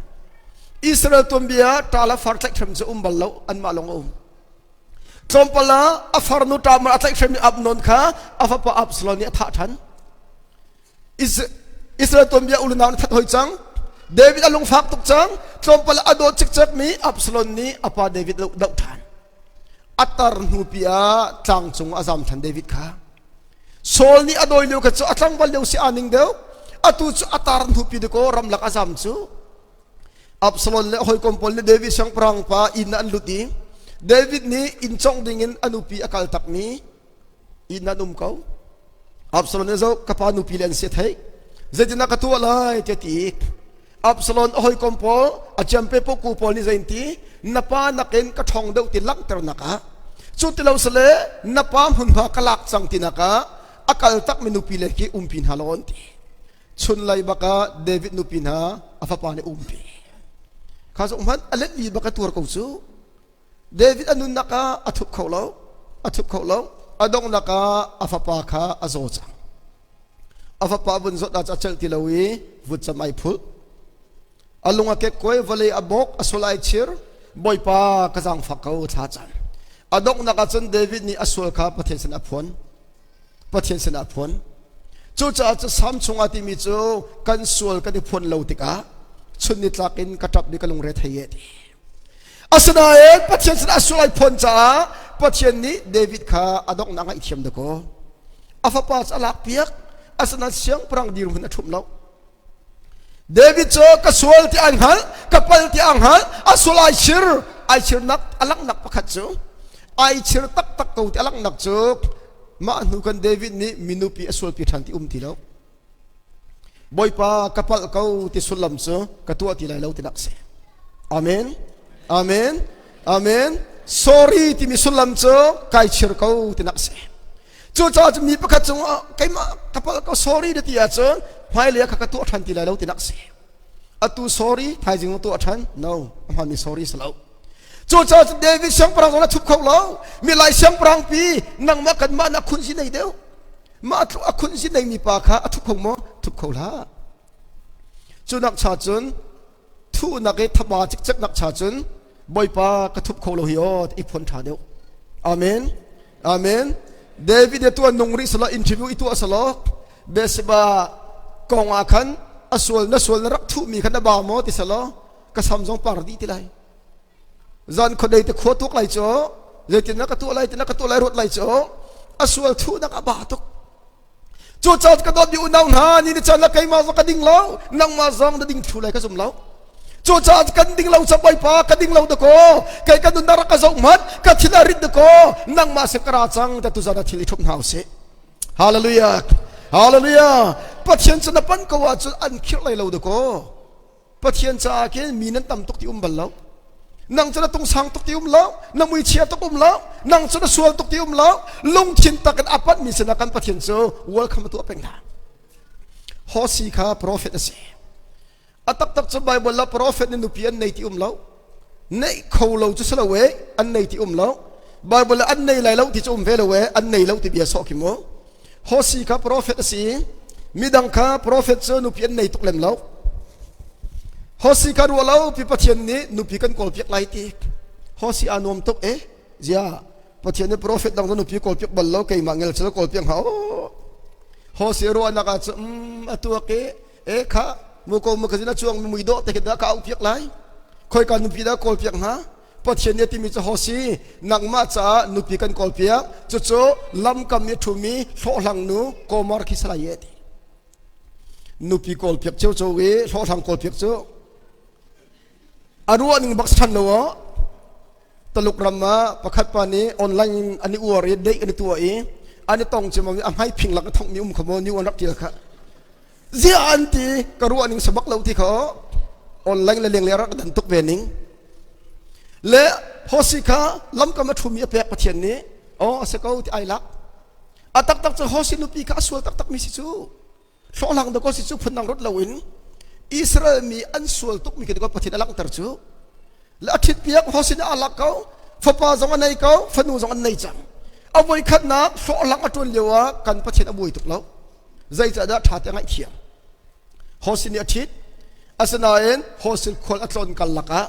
Israel tuanbia ṭa le far tlaihhrem cu um bal lo, anmah lawng a um. Tlawmpal ah a farnu Tamar a tlaihhremmi Amnon kha a fapa Absalom nih a thah ṭhan. Israel tuanbia u le nau na that hoi cang. David a lungfak tuk cang. Tlawmpal a dawt cikcekmi Absalom nih a pa David doh ṭhan. A tar hnupi ah tlang cung a zam ṭhan David kha. Saul nih a dawi lio kha cu a tlangval lio si aa ning deuh. Atu cu a tar hnupi dikaw ramlak a zam cu. Absalom le hawikom pawl nih David siangpahrang pa inn ah an lut i David nih inn congh dingin a nupi a kal takmi inn an um ko. Absalom nih zoh ka pa nupi le an si a theih. Zeitindah ka tuah lai tiah ti. Absalom a hawikom pawl a ciampe puku pawl nih zei an ti na pa nakin ka ṭhawng deuh ti langhternak ah cu ti lo sile na pa hmunhma ka lak cang tinak ah a kal takmi nupi le khi umpi hna law an ti. Chunlei bak ah David nupi hna a fapa nih umpi. Kha zong hmanh a let li bak a tuar ko cu. David a nunnak ah a thup kho lo, a thup kho lo. A donghnak ah a fapa kha a zaw cang. A fapa vun zawt ah a celh ti lo i vutcam ai phulh. A lung a kekkuai, vawlei a bawk, a sul ai chir. Bawipa ka zaangfak ko thla cam. A donghnak ah cun David nih a sual kha Pathian sin a phuan. Pathian sinah a phuan. Cucaah cu Salm chungah timi cu kan sual kan i phuan lo tikah chun nitlak in ka ṭap i ka lungre thei e ti. Asinain Pathian sinah a sual ai phuan caah Pathian nih David kha a donghnak ah i thiam dakaw. A fapa cu a lak piak, asinain siangpahrang dirhmun a ṭhumh lo. David cu ka sual ti an hngalh, ka pal ti an hngalh, a sual ai chir, ai chirnak a langhnak pakhat cu ai chir taktak ko ti a langhnak cu mah hnu kan David nih minupi a sualpi ṭhan ti um ti lo. Bawipa ka palh ko ti sullam cu ka tuah ti lai lo tinak si. Amen. Amen. Amen. Sorry timi sullam cu kai chir ko tinak si. Cucaah cu mi pakhat cungah keimah ka palh ko sorry na ti ahcun hmailei ah kha ka tuah ṭhan ti lai lo tinak si. Atu sorry thaizing na tuah ṭhan no a hmaanmi sorry si lo. Cucaah cu David siangpahrang zong na thup kho lo. Milai siangpahrang pi nangmah kanmah na khun si nei deuh. Mah tluk a khun si nei mi pa kha a thup kho maw? Thup kho hlah. Cu nak cha cun thuhnak i thaba cikcek nak cha cun Bawipa ka thup kho lo hi aw i phon ṭha deuh. Amen. Amen. David he tuan nung rih sala interview i tuah sala Besiba kong ah khan a sual na sual na rak thuh mi kha na ba maw ti sala ka sam zong par dih ti lai. Zan khuadei te khua tuk lai cu zeitin na ka tuah lai tina ka tuah lai ruat lai cu a sual thuhnak a ba tuk. Cucaah ka dawtmi unau hna, ni ni caan ah keimah zong ka ding lo, nangmah zong na ding thlu lai ka zum lo. Cucaah kan ding lo ca Bawipa, ka ding lo dakaw, kei ka nunnak rak ka zoh hmanh, ka thil a rit dakaw, nangmah sin ka ra cang, ta tuzan ah thil i ṭhumh hna usih. Hallelujah. Hallelujah. Pathian cu na pan ko ahcun an khirh lai lo dakaw. Pathian caah khin mi nan tam tuk ti um bal lo. Nang cu na tungsang tuk ti um lo, na muichia tuk um lo, nang cu na sual tuk ti um lo, lungthin tak in a panhmi sinah kan Pathian cu welcome a tuah peng hna. Hosi kha prophet a si. A taktak cu Bible ah prophet nih nupi an nei ti um lo. Neih kho lo cu si lo e, an nei ti um lo. Bible ah an nei lai lo ti cu um ve lo e, an nei lo ti bia sawh khi mu. Hosi kha profet a si i midang kha profet cu nupi an nei tuk lem lo. Hosi kha ruah lo pi Pathian nih nupi kan kawlpiak lai ti. Hosi aa nuam tuk e. Zia Pathian nih profet dang cu nupi kawlpiak bal lo keimah ngel cu kawlpiak hnga o. Hosi ruahnak ah cun a tuak i e kha muko mukazin a chuang mi mui dawh te khi dah ka auh piak lai. Khoika nupi dah kawlpiak hnga? Pathian nih a timi cu ho si nangmah caah nupi kan kawlpiak cucu lamkam i ṭhumi hlawhhlang nu Komar khi salai e ti nupi kawlpiak ciocio i hlawhhlang kawlpiak cu a ruah ning bak ṭhan lo aw Taluk ram ah pakhat pa nih online in an i uar i date an i tuah i an i tong cimam i a hmai phing lak i thongmi um kha maw new an rak ṭial kha ziah an ti ka ruah ning sabak lo ti kha online le leng le rak dan tuk ve ning le hosi kha lamkam a thumi a pek pathian nih oh a si ko ti ai lak a taktak cu hosi nupi kha a sual taktak mi si cu hlawhlang da ko si cu phundang rot loin Israel mi an sual tuk mi khi pathian a langhter cu le a ṭhit piak hosi nih a lak ko fapa zong a nei ko fanu zong an nei cang a voi khatnak hlawhlang a ṭuan lio ah kan pathian a buai tuk lo Zeicahdah ṭha te ngaihthiam? Hosin nih a ṭhit. Asinain Hosin khual a tlawn kal lakah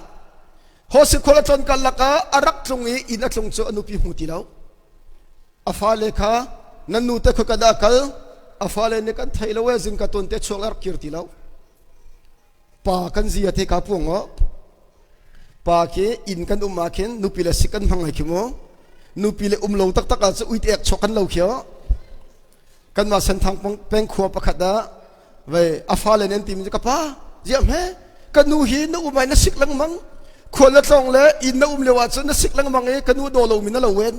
Hosin khual a tlawn kal lakah a rak tlung i inn a tlung cu a nupi hmu ti lo. A fale kha nan nu te khoi ka dah kal? A fale nih kan thei lo e zingka tuan te chuak le rak kir ti lo. Pa kan zia te ka puang o. Pa khi inn kan um ah khin nupi le sik kan hmang ai khi mu. Nupi le um lo taktak ah cu uite ek chuak kan lo khi o. Kanmah Senthang peng khua pakhat ah vei a fale nih an timi cu ka pa ziah hme ka nu hi na um ai na sik lengmang khual na tlawng le inn na um lio ahcun na sik lengmang i ka nu daw lomi na lo wen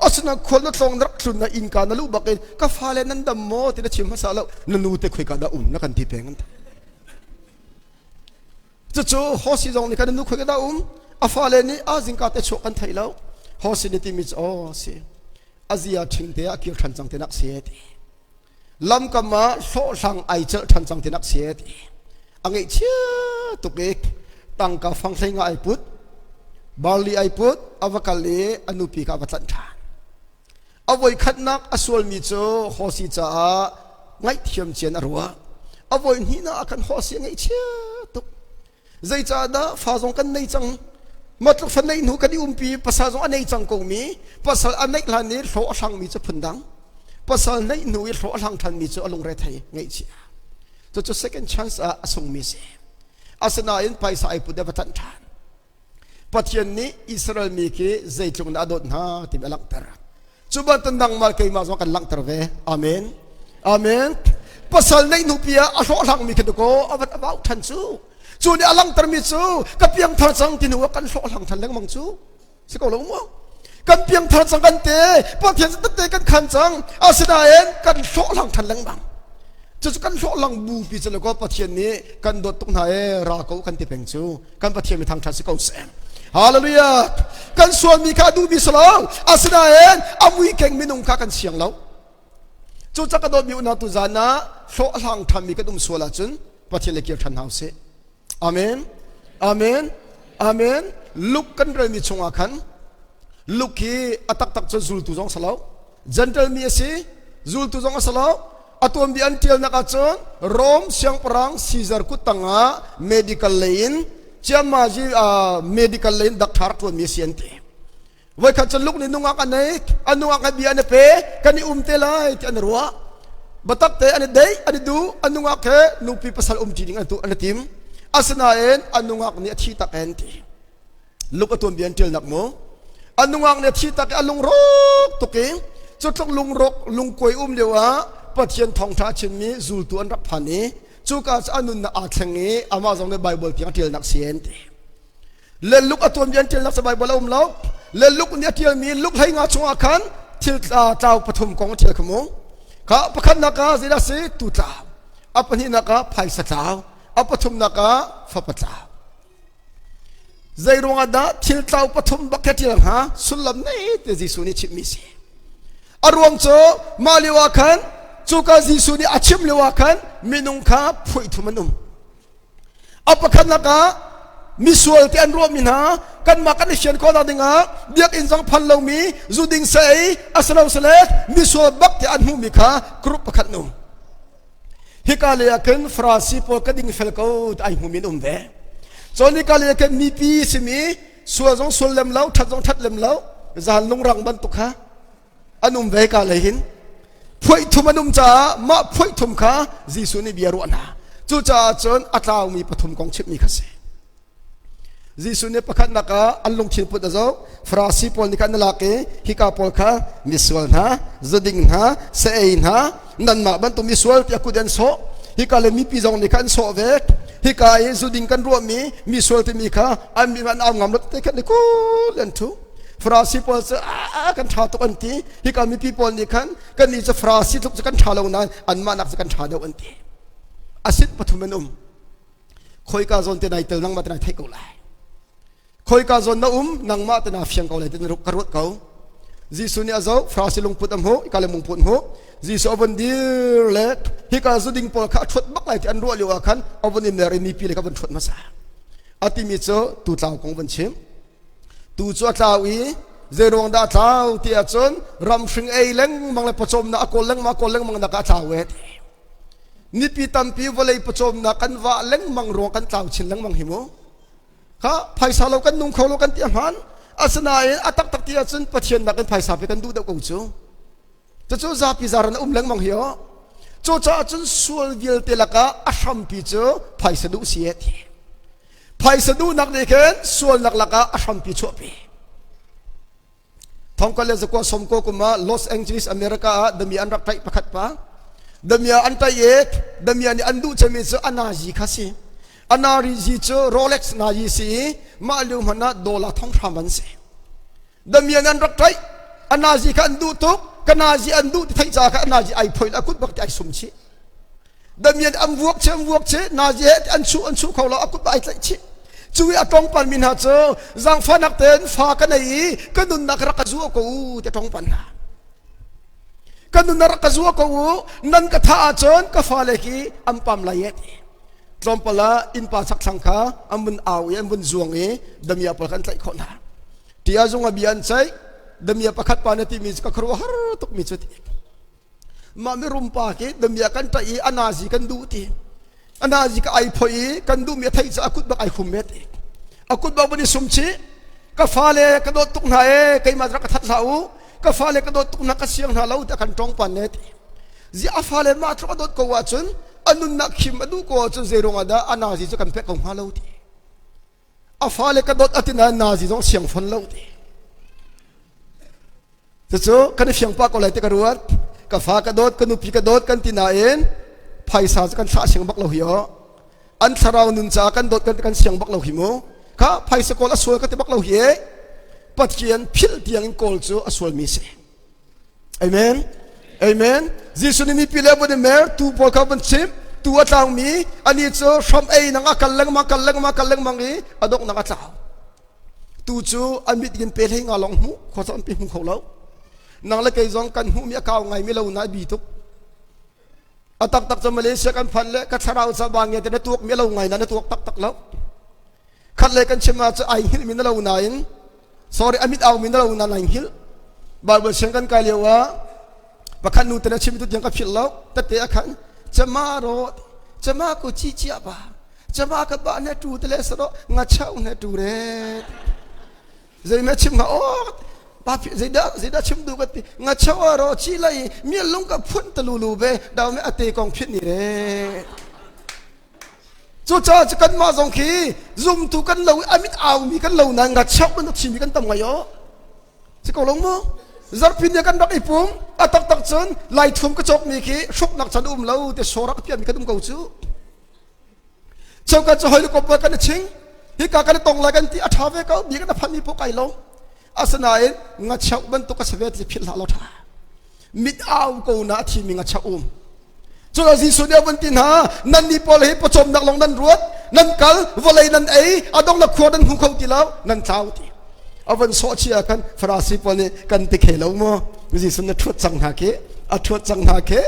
asinain khual na tlawng na rak tlun na innka na luh bak in ka fale nan dam maw ti na chim hmasa lo na nu te khoika dah um na kan ti peng an cucu hosi zong nih kan nu khoika dah um a fale nih a zingka te chuak kan thei lo hosi nih timi cu aw si azia ṭhing te ah kir ṭhan cang tinak si ti lamkam ah hlawhhlang ai celh ṭhan cang tinak si ti a ngeihchia tuk i tangka fang hlei nga ai put barley ai put a va kal i a nupi kha a va tlanh ṭhan a voi khatnak a sualmi cu hosi caah ngaihthiam cian a ruah a voi hnihnak ah khan hosi a ngeihchia tuk Zeicahdah fa zong kan nei cang matluk fa neih hnu kan i umpi pasal zong a nei cang ko mi pasal a neih hlan i hlawh a hrangmi cu phundang pasal neih hnu i hlawh a hlang ṭhanmi cu a lungre thei ngaihchia cucu second chance ah a sungmi si asinain paisa ai put a va tlanh ṭhan Pathian nih Israel mi khi zeitluk in a dawt hna timi a langhter Cu bantuk nangmah keimah zong kan langhter ve. Amen. Amen. Pasal neih hnupi ah a hlawhhlangmi khi dakaw a van a vau ṭhan cu. Cu nih a langhtermi cu ka piangthar cang ti hnu ah kan hlawhhlang ṭhan lengmang cu. Si ko lo maw? Kan piangthar cang kan te, Pathian te kan khan cang. Asinain kan hlawhhlang ṭhan lengmang. Cucu kan hlawhhlang bupi cu le kaw Pathian nih kan dawt tuk hna ee ra ko kan ti peng cu. Kan Pathian mi thangṭhat si ko seh. Hallelujah. Kan sualmi kha a duhmi si lo. Asinain a mui keng minung kha kan siang lo. Cucaah ka dawtmi unau tu zan ah hlawh a hlang ṭhanmi kan um sual ahcun Pathian le kir ṭhan hna usih. Amen. Amen. Amen. Luke kan relmi chungah khan Luke hi a taktak cu zultu zong si lo. Gentle mi a si. Zultu zong a si lo. A tuanbia an ṭialnak ahcun Rome siangpahrang Caesar kut tangah medical lei in ciammazi medical lei in dakṭha rak ṭuanmi a si an ti. Voikhat cu Luke nih nungak a nei, a nungak he bia an i pe, kan i um te lai ti an i ruah. Biatak te an i deih, an i duh, a nungak he nupi pasal umṭi ding an tu an i tim. Asinain a nungak nih a thi tak en ti. Luke a tuanbia an ṭialnak mu. A nungak nih a thi tak i a lungrawk tuk i cu tluk lungrawk lungkuai um lio ah Pathian thawngṭha a chimmi zultu an rak phan i cuka cu a nunnak aa thleng i amah zong nih Baibal tiang a ṭialnak si en ti. Le Luke a tuanbia an ṭialnak cu Baibal a um lo. Le Luke nih a ṭialmi Luke hleinga chungah khan thil tlau pathum kong a ṭial kha mu. Kha pakhatnak ah zeidah si tu tlau, a pahnihnak ah phaisa tlau, a pathumnak ah fapa tlau. Zei ruangah dah thil tlau pathum bak he ṭial hnga sullam nei te Jesuh nih chimhmi si. A ruang cu mah lio ah khan cuka Jesuh nih a chim lio ah khan minung kha phuih thum an um. A pakhatnak ah misual ti an ruahmi hna kanmah kan i fian khawhnak dingah biakinn zong phan lomi zuding sa ei asilo sale misual bak ti an hmuhmi kha group pakhat nu hika lei ah khin Farasi pawl ka ding fel ko ti ai hmumi an um ve cun hika lei ah khin mipi simi sual zong sual lem lo that zong that lem lo zan lungrang bantuk kha an um ve ka lei hin phuaih thum an um caah mah phuaih thum kha Jesuh nih bia ruah hna cucaah cun a tlaumi pathum kong chimmi kha si Jesuh nih pakhatnak ah an lungthin put a zoh Farasi pawl nih khan an lak i hika pawl kha misual hna zuding hna sa-ei hna nanmah bantuk misual tiah kut an sawh hika le mipi zong nih khan an sawh ve hika i zuding kan ruahmi misual timi kha an mi an au ngam lo te khan ni kul an thu Farasi pawl cu a kan ṭha tuk an ti. Hika mipi pawl nih khan kannih cu Farasi tluk cu kan ṭha lo nain anmah nak cu kan ṭha deuh an ti. A sit pathum an um. Khoika zawn te nai tel nangmah te nai theih ko lai. Khoika zawn na um nangmah te na fiang ko lai ti ka ruat ko. Jesuh nih a zoh Farasi lungput a hmuh hika le mungput hmuh Jesuh a vun dir le hika zuding pawl kha a ṭhuat bak lai ti an ruah lio ah khan a vun i mer i mipi le kha vun ṭhuat hmasa. A timi cu tutlau kong vun chim. Tu cu a tlau i zeiruang dah a tlau ti ahcun ramhring ei lengmang le pawcawmnak a kawl lengmang a kawl lengmang nak ah a tlau e ti. Nipi tampi vawlei pawcawmnak kan vah lengmang ruang kan tlau chin lengmang hi mu. Kha phaisa lo kan nung kho lo kan ti a hmaan. Asinain a taktak ti ahcun Pathian nakin phaisa pe kan duh deuh ko cu. Cucu zapi zaran a um lengmang hi aw. Cucaah cun sual vialte lakah a hrampi cu phaisa duh si e ti. Phaisa duhnak nih khin sualnak lakah a hrampi chuahpi. Thongkal le zakua somko kum ah Los Angeles, America ah dami an rak tlaih pakhat pa. Damia an tlaih i damia nih an duh cemi cu a nazi kha si. A narizi cu Rolex nazi si i mah lio hmanh ah dollar thong hram an si. Damian an rak tlaih. A nazi kha an duh tuk. Ka nazi an duh ti theih caah kha a nazi ai phoih a kut bak ti ai sum chih. Damian an vuak chih an vuak chih nazi he an chuh an chuh kho lo a kut ai tlaih chih. Cu i a tong pan mi hna cu zaangfahnak tein fa ka nei i ka nunnak rak ka zuah ko u ti tong pan hna. Ka nunnak rak ka zuah ko u nan ka thah ahcun ka fale hi an pam lai e ti. Tlawmpal ah innpa chakthlang kha an vun au i an vun zuang i damia pawl kha an tlaih khawh hna. Tia zung a bia an ceih damia pakhat pa na timi cu ka khuaruahhar tukmi cu ti. Mah mirum pa khi damia kan ṭaih i a nazi kan duh ti. A nazi ka ai phoih i kan duhmi a theih cu a kut bak ai hum e ti. A kut bak van i sum chih. Ka fale ka dawt tuk hna e keimah rak ka that hlah u. Ka fale ka dawt tuk hna ka siang hna lo tiah kan ṭong pan ne ti. Zi a fale mah tluk a dawt ko ahcun a nunnak khim a duh ko ahcun zei ruangah dah a nazi cu kan pek ko hnga lo ti. A fale ka dawt a ti nain nazi zong siang fon lo ti. Cucu kan i fiang pah ko lai ti ka ruat. Ka fa ka dawt, ka nupi ka dawt kan ti nain Phaisa cu kan thlah siang bak lo hi aw. An thlarau nun caah kan dawt kan kan siang bak lo hi mu. Kha phaisa kawl a sual ka ti bak lo hi e. Pathian philh tiang in kawl cu a sualmi si. Amen. Amen. Jesuh nih mipi le vun i mer tu pawl kha vun chim tu a tlangmi ani cu hram ei nang a kal lengmang kal lengmang kal lengmang i a donghnak a tlau. Tu cu a mit in pe hlei nga long hmu khua an pe hmu kho lo. Nang le kei zong kan hmuhmi a kau ngai mi lo na bi tuk. A taktak cu Malaysia kan phan le ka thlarau ca ba nge te na tuak mi lo ngai na na tuak taktak lo. Khat le kan chim ah cu ai hngilh mi na lo nain sorry amit au mi na lo na nai hngilh. Bible siang kan kai lio ah pakhat nu te na chim tu tiang ka philh lo tete a khan chama ro chama ko chi chia ba chama ka ba ne tu te le saro nga chau ne tu re zei me chim nga o pa zeidah zeidah chim du ka ti nga chau ro chi lai mi lung ka phun ta lu lu ve daw me ate kong phit ni re Cucaah cu kanmah zong khi zumtu kan lo i a mit aumi kan lo nain ngacheuh bantuk chimmi kan tam ngai aw. Si ko lo mu? Zarhpi ni kan rak i pum a taktak cun laithum ka cawkmi khi hruknak chan um lo te sawrak piami kan um ko cu. Cheuka cu hoi kop kan i ching hika kan i tong lai kan ti a ṭha ve ko bi kan phanmi pawh kai lo. Asinain ngacheuh bantuk a si ve ti philh hlah law ṭha. Mit au ko na a thimi ngacheuh um. Cun Jesuh nih a vun ti hna, nannih pawl hi pawcawmnak lawng nan ruat, nan kal, vawlei nan ei, a donghnak khua nan hmu kho ti lo, nan tlau ti. A vun sawh chia khan Farasi pawl nih kan ti khe lo maw? Jesuh na ṭhuat cang hna khi, a ṭhuat cang hna khi,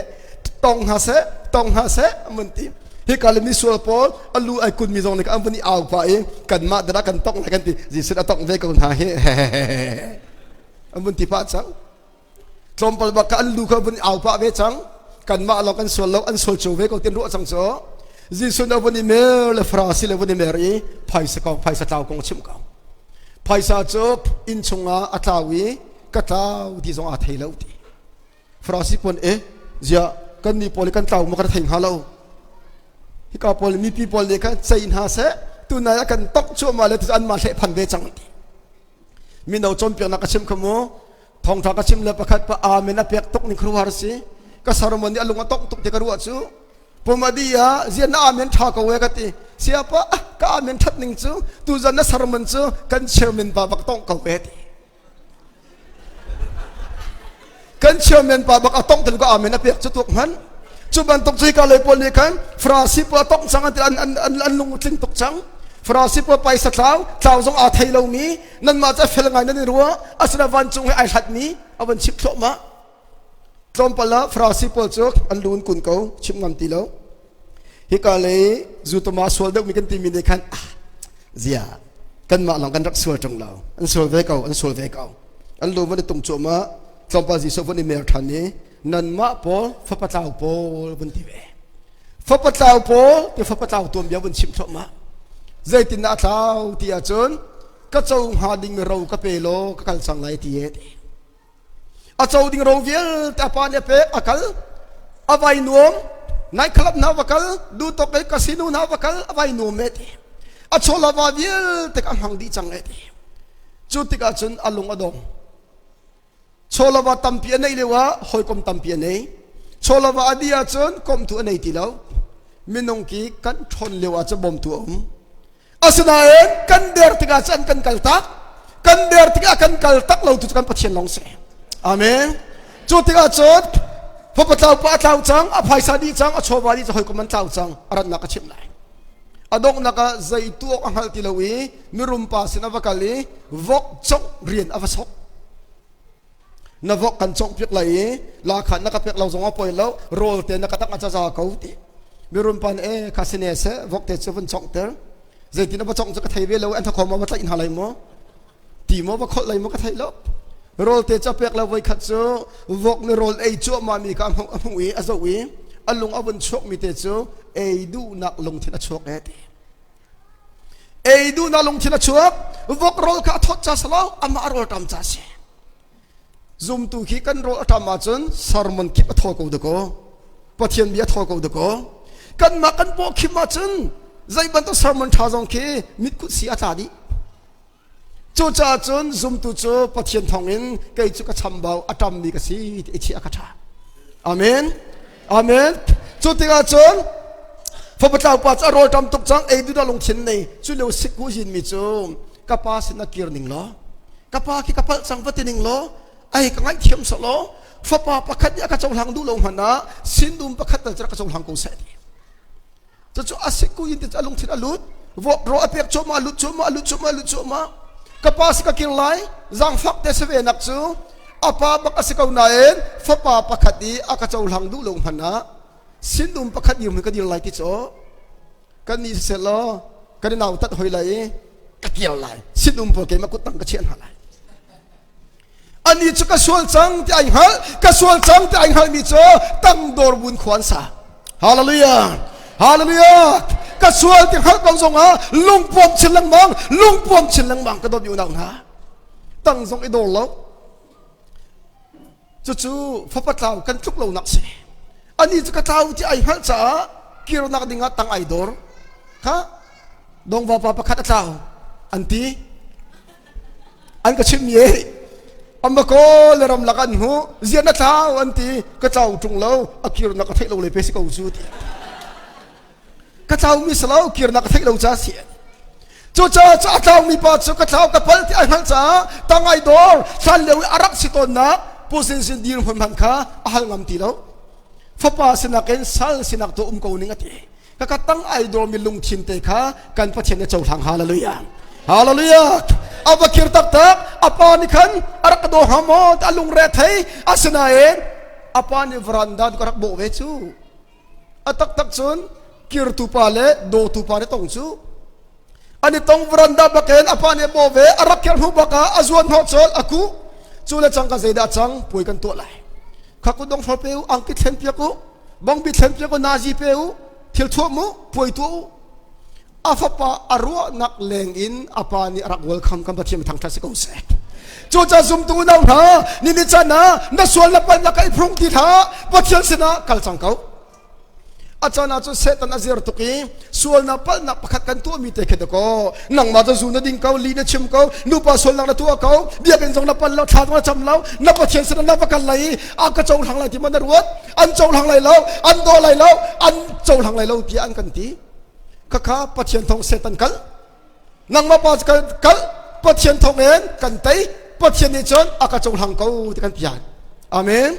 tong hna seh, tong hna seh, an vun ti. Hika le misual pawl a lu ai kunmi zong nih an vun i au pah i kanmah dara kan tongh lai kan ti. Jesuh a tongh ve ko hna hi. An vun ti pah cang. Tlawmpal bak ka an lu kha vun au pah ve cang. Kanmah lawng kan sual lo, an sual cio ve ko tin ruah cang cu. Jesuh na vun i mer le Farasi le vun i mer i phaisa kong, phaisa tlau kong a chimh ko. Phaisa cu inn chungah a tlau i ka tlau ti zong aa thei lo ti. Farasi pawl e zia kan nih pawl kan tlau maw kan thei hnga lo. Hika pawl mipi pawl nih khan cei hna seh tunai a kan tok cuahmah le anmah hleh phan ve cang ti. Mino cawnpiaknak ka chim kha mu thawngtha ka chim le pakhat pa amen a pek tuk ning khuaruahhar si ka sermon nih a lung a tongh tuk ti ka ruah cu pumadi ah zian na amen tha ko e ka ti siapa ka amen that ning cu tuzan na sermon cu kan chairman pa bak tongh ko e ti kan chairman pa bak a tongh tel ka amen a pek cu tuk hman cu bantuk cu hika lei pawl nih khan Farasi pawl a tongh cang an ti an an an lung tling tuk cang Farasi pawl paisa tlau tlau zong aa thei lomi nanmah cu a fel ngai nan i ruah asina vancung he ai hlatmi a van chim thluahmah tlawmpal ah Farasi pawl cu an lu in kun ko chim ngam ti lo hika lei zutama sual deuhmi kan timi nih khan ah zia kanmah lawng kan rak sual ṭung lo an sual ve ko an sual ve ko an lu van i tung cuahmah tlawmpal Jesuh vun i mer ṭhan i nanmah pawl fapa tlau pawl vun ti ve fapa tlau pawl ti fapa tlau tuanbia vun chim thluahmah zeitin dah a tlau ti ahcun ka co hnga ding ro ka pe law ka kal cang lai ti e ti a co ding ro vialte a pa nih a pek a kal a vai nuam night club hna va kal duhtok i casino hna va kal a vai nuam e ti a chawla va vialte ka hmang dih cang e ti cu tikah cun a lung a dong Chawlava tampi a neih lio ah hawikom tampi a nei. Chawlava a dih ahcun komtu a nei ti lo. Minung ki kan ṭhawn lio ah cun bawmtu a um. Asinain kan der tikah cun kan kal tak. Kan der tikah kan kal tak lo tu cu kan Pathian lawng si. Amen. Cu tikah cun fapa tlau pa a tlau cang, a phaisa dih cang, a chawva dih cang, hawikom an tlau cang, a ratnak ka chimh lai. A donghnak ah zei tuah a hngalh ti lo i mirum pa sin a va kal i vok congh rian a va sok. Na vok kan congh piak lai i lakhan na ka pek lo zong a poi lo rawl te na ka tak a caza ko ti. Mirum pa nih e kha sine seh vok te cu vun congh ter. Zeitin a va congh cu ka thei ve lo an thakho ma va tlaih hna lai maw? Ti maw va kholh lai maw ka thei lo. Rawl te cu a pek lo voi khat cu vok nih rawl ei cuahmah mi kha a hmuh a hmuh i a zoh i a lung a vun chuak mi te cu ei duhnak lungthin a chuak e ti. Ei duhnak lungthin a chuak vok rawl kha a thawt ca si lo amah a rawl ṭam ca si zumtu khi kan rawl a ṭam ahcun sermon kip a thaw ko dakaw Pathian bia a thaw ko dakaw kanmah kan paw khim ahcun zei bantuk sermon ṭha zong khi mitkut si a tla dih Cucaah cun zumtu cu Pathian thawngin kei cu ka chambau a ṭammi ka si ti i chiah ka ṭha. Amen. Amen. Cu tikah cun fapa tlau pa cu a rawl ṭam tuk cang, ei duh lungthin nei. Cu lio sikku yin mi cu ka pa sin ah kir ning law, ka pa khi ka palh cang va ti ning law, ai ka ngaihthiam sawh law, fapa pakhat nih a ka cohlang duh lo hmanh ah sindum pakhat tal cu rak ka cohlang ko seh ti. Cucu a sikku yin ti cu a lungthin a lut. Vok ro a pek cuahmah, a lut cuahmah, a lut cuahmah, a lut cuahmah. Ka pa si ka kir lai, zaangfak te si ve nak cu a pa bak a si ko nain fapa pakhat i a ka cohlang duh lo hmanh ah sinum pakhat dir hmun ka dir lai ti cu kan nih siseh law kan i nautat hoi lai i ka kir lai sinum pawl keimah kut tang ka chiah hna lai. Ani cu ka sual cang ti ai hngal, ka sual cang ti ai hngalmi cu tangdor bun khua an sa. Hallelujah. Hallelujah. Ka sual ti hngalh ko zongah lungpuam chin lengmang, lungpuam chin lengmang ka dawt mi unau hna. Tang zong i dor lo. Cucu fapa tlau kan tluk lonak si. Ani cu ka tlau ti ai hngalh caah kirnak dingah tang ai dor. Kha dongva pa pakhat a tlau an ti. An ka chimh mi amma kaw le ram lak an hmu zian na tlau an ti ka tlau ṭung lo a kirnak ka theih lo le pe si ko cu ti ka tlau mi si lo kirnak ka theih lo ca si cucaah cu a tlau mi pa cu ka tlau ka pal ti ai hngalh caah tangai dawr hlan lio i a rak si tawnnak pu sin sin dir hmun hmanh kha a hal ngam ti lo fapa sinak in sal sinak tu um ko ning a ti Kaka tang ai dawmi lungthin te kha kan Pathian nih cohlang. Hallelujah, hallelujah. A va kir taktak. A pa nih khan a rak ka daw hnga maw a lungre thei. Asinain a pa nih veranda ka rak bawh ve cu. A taktak cun kirtu pa le dawtu pa nih tong cu an i tong. Veranda bakin a pa nih bawh ve. A rak kir hnu bak ah a zuan hnawh col a kuh cu le cang ka zeidah cang puai kan tuah lai kha kut dong hrawl pe u, angki thlen piak u, bongbi thlen piak u, nazi pe u, thil thuam u, puai tuah u. A fapa a ruahnak leng in a pa nih a rak welcome. Kan Pathian thangṭhat si ko seh. Cucaah zumtu unau hna, ni ni chan ah na sual na palhnak ka i phrung ti hlah, Pathian sinah kal cang ko. A caan ah cun Satan a zir tuk i sualnak palhnak pakhat kan tuahmi te khi dakaw nangmah cu zu na ding ko, li na chim ko, nupa sualnak na tuah ko, biakinn zong na pal lo, thla zong na cam lo, na Pathian sinah na va kal lai i a ka cohlang lai ti ma na ruat? An cohlang lai lo, an daw lai lo, an cohlang lai lo tiah an kan ti. Khakha Pathian thawng Satan kal, nangmah pa kal kal Pathian thawng in kan tei. Pathian nih cun a ka cohlang ko ti kan pian. Amen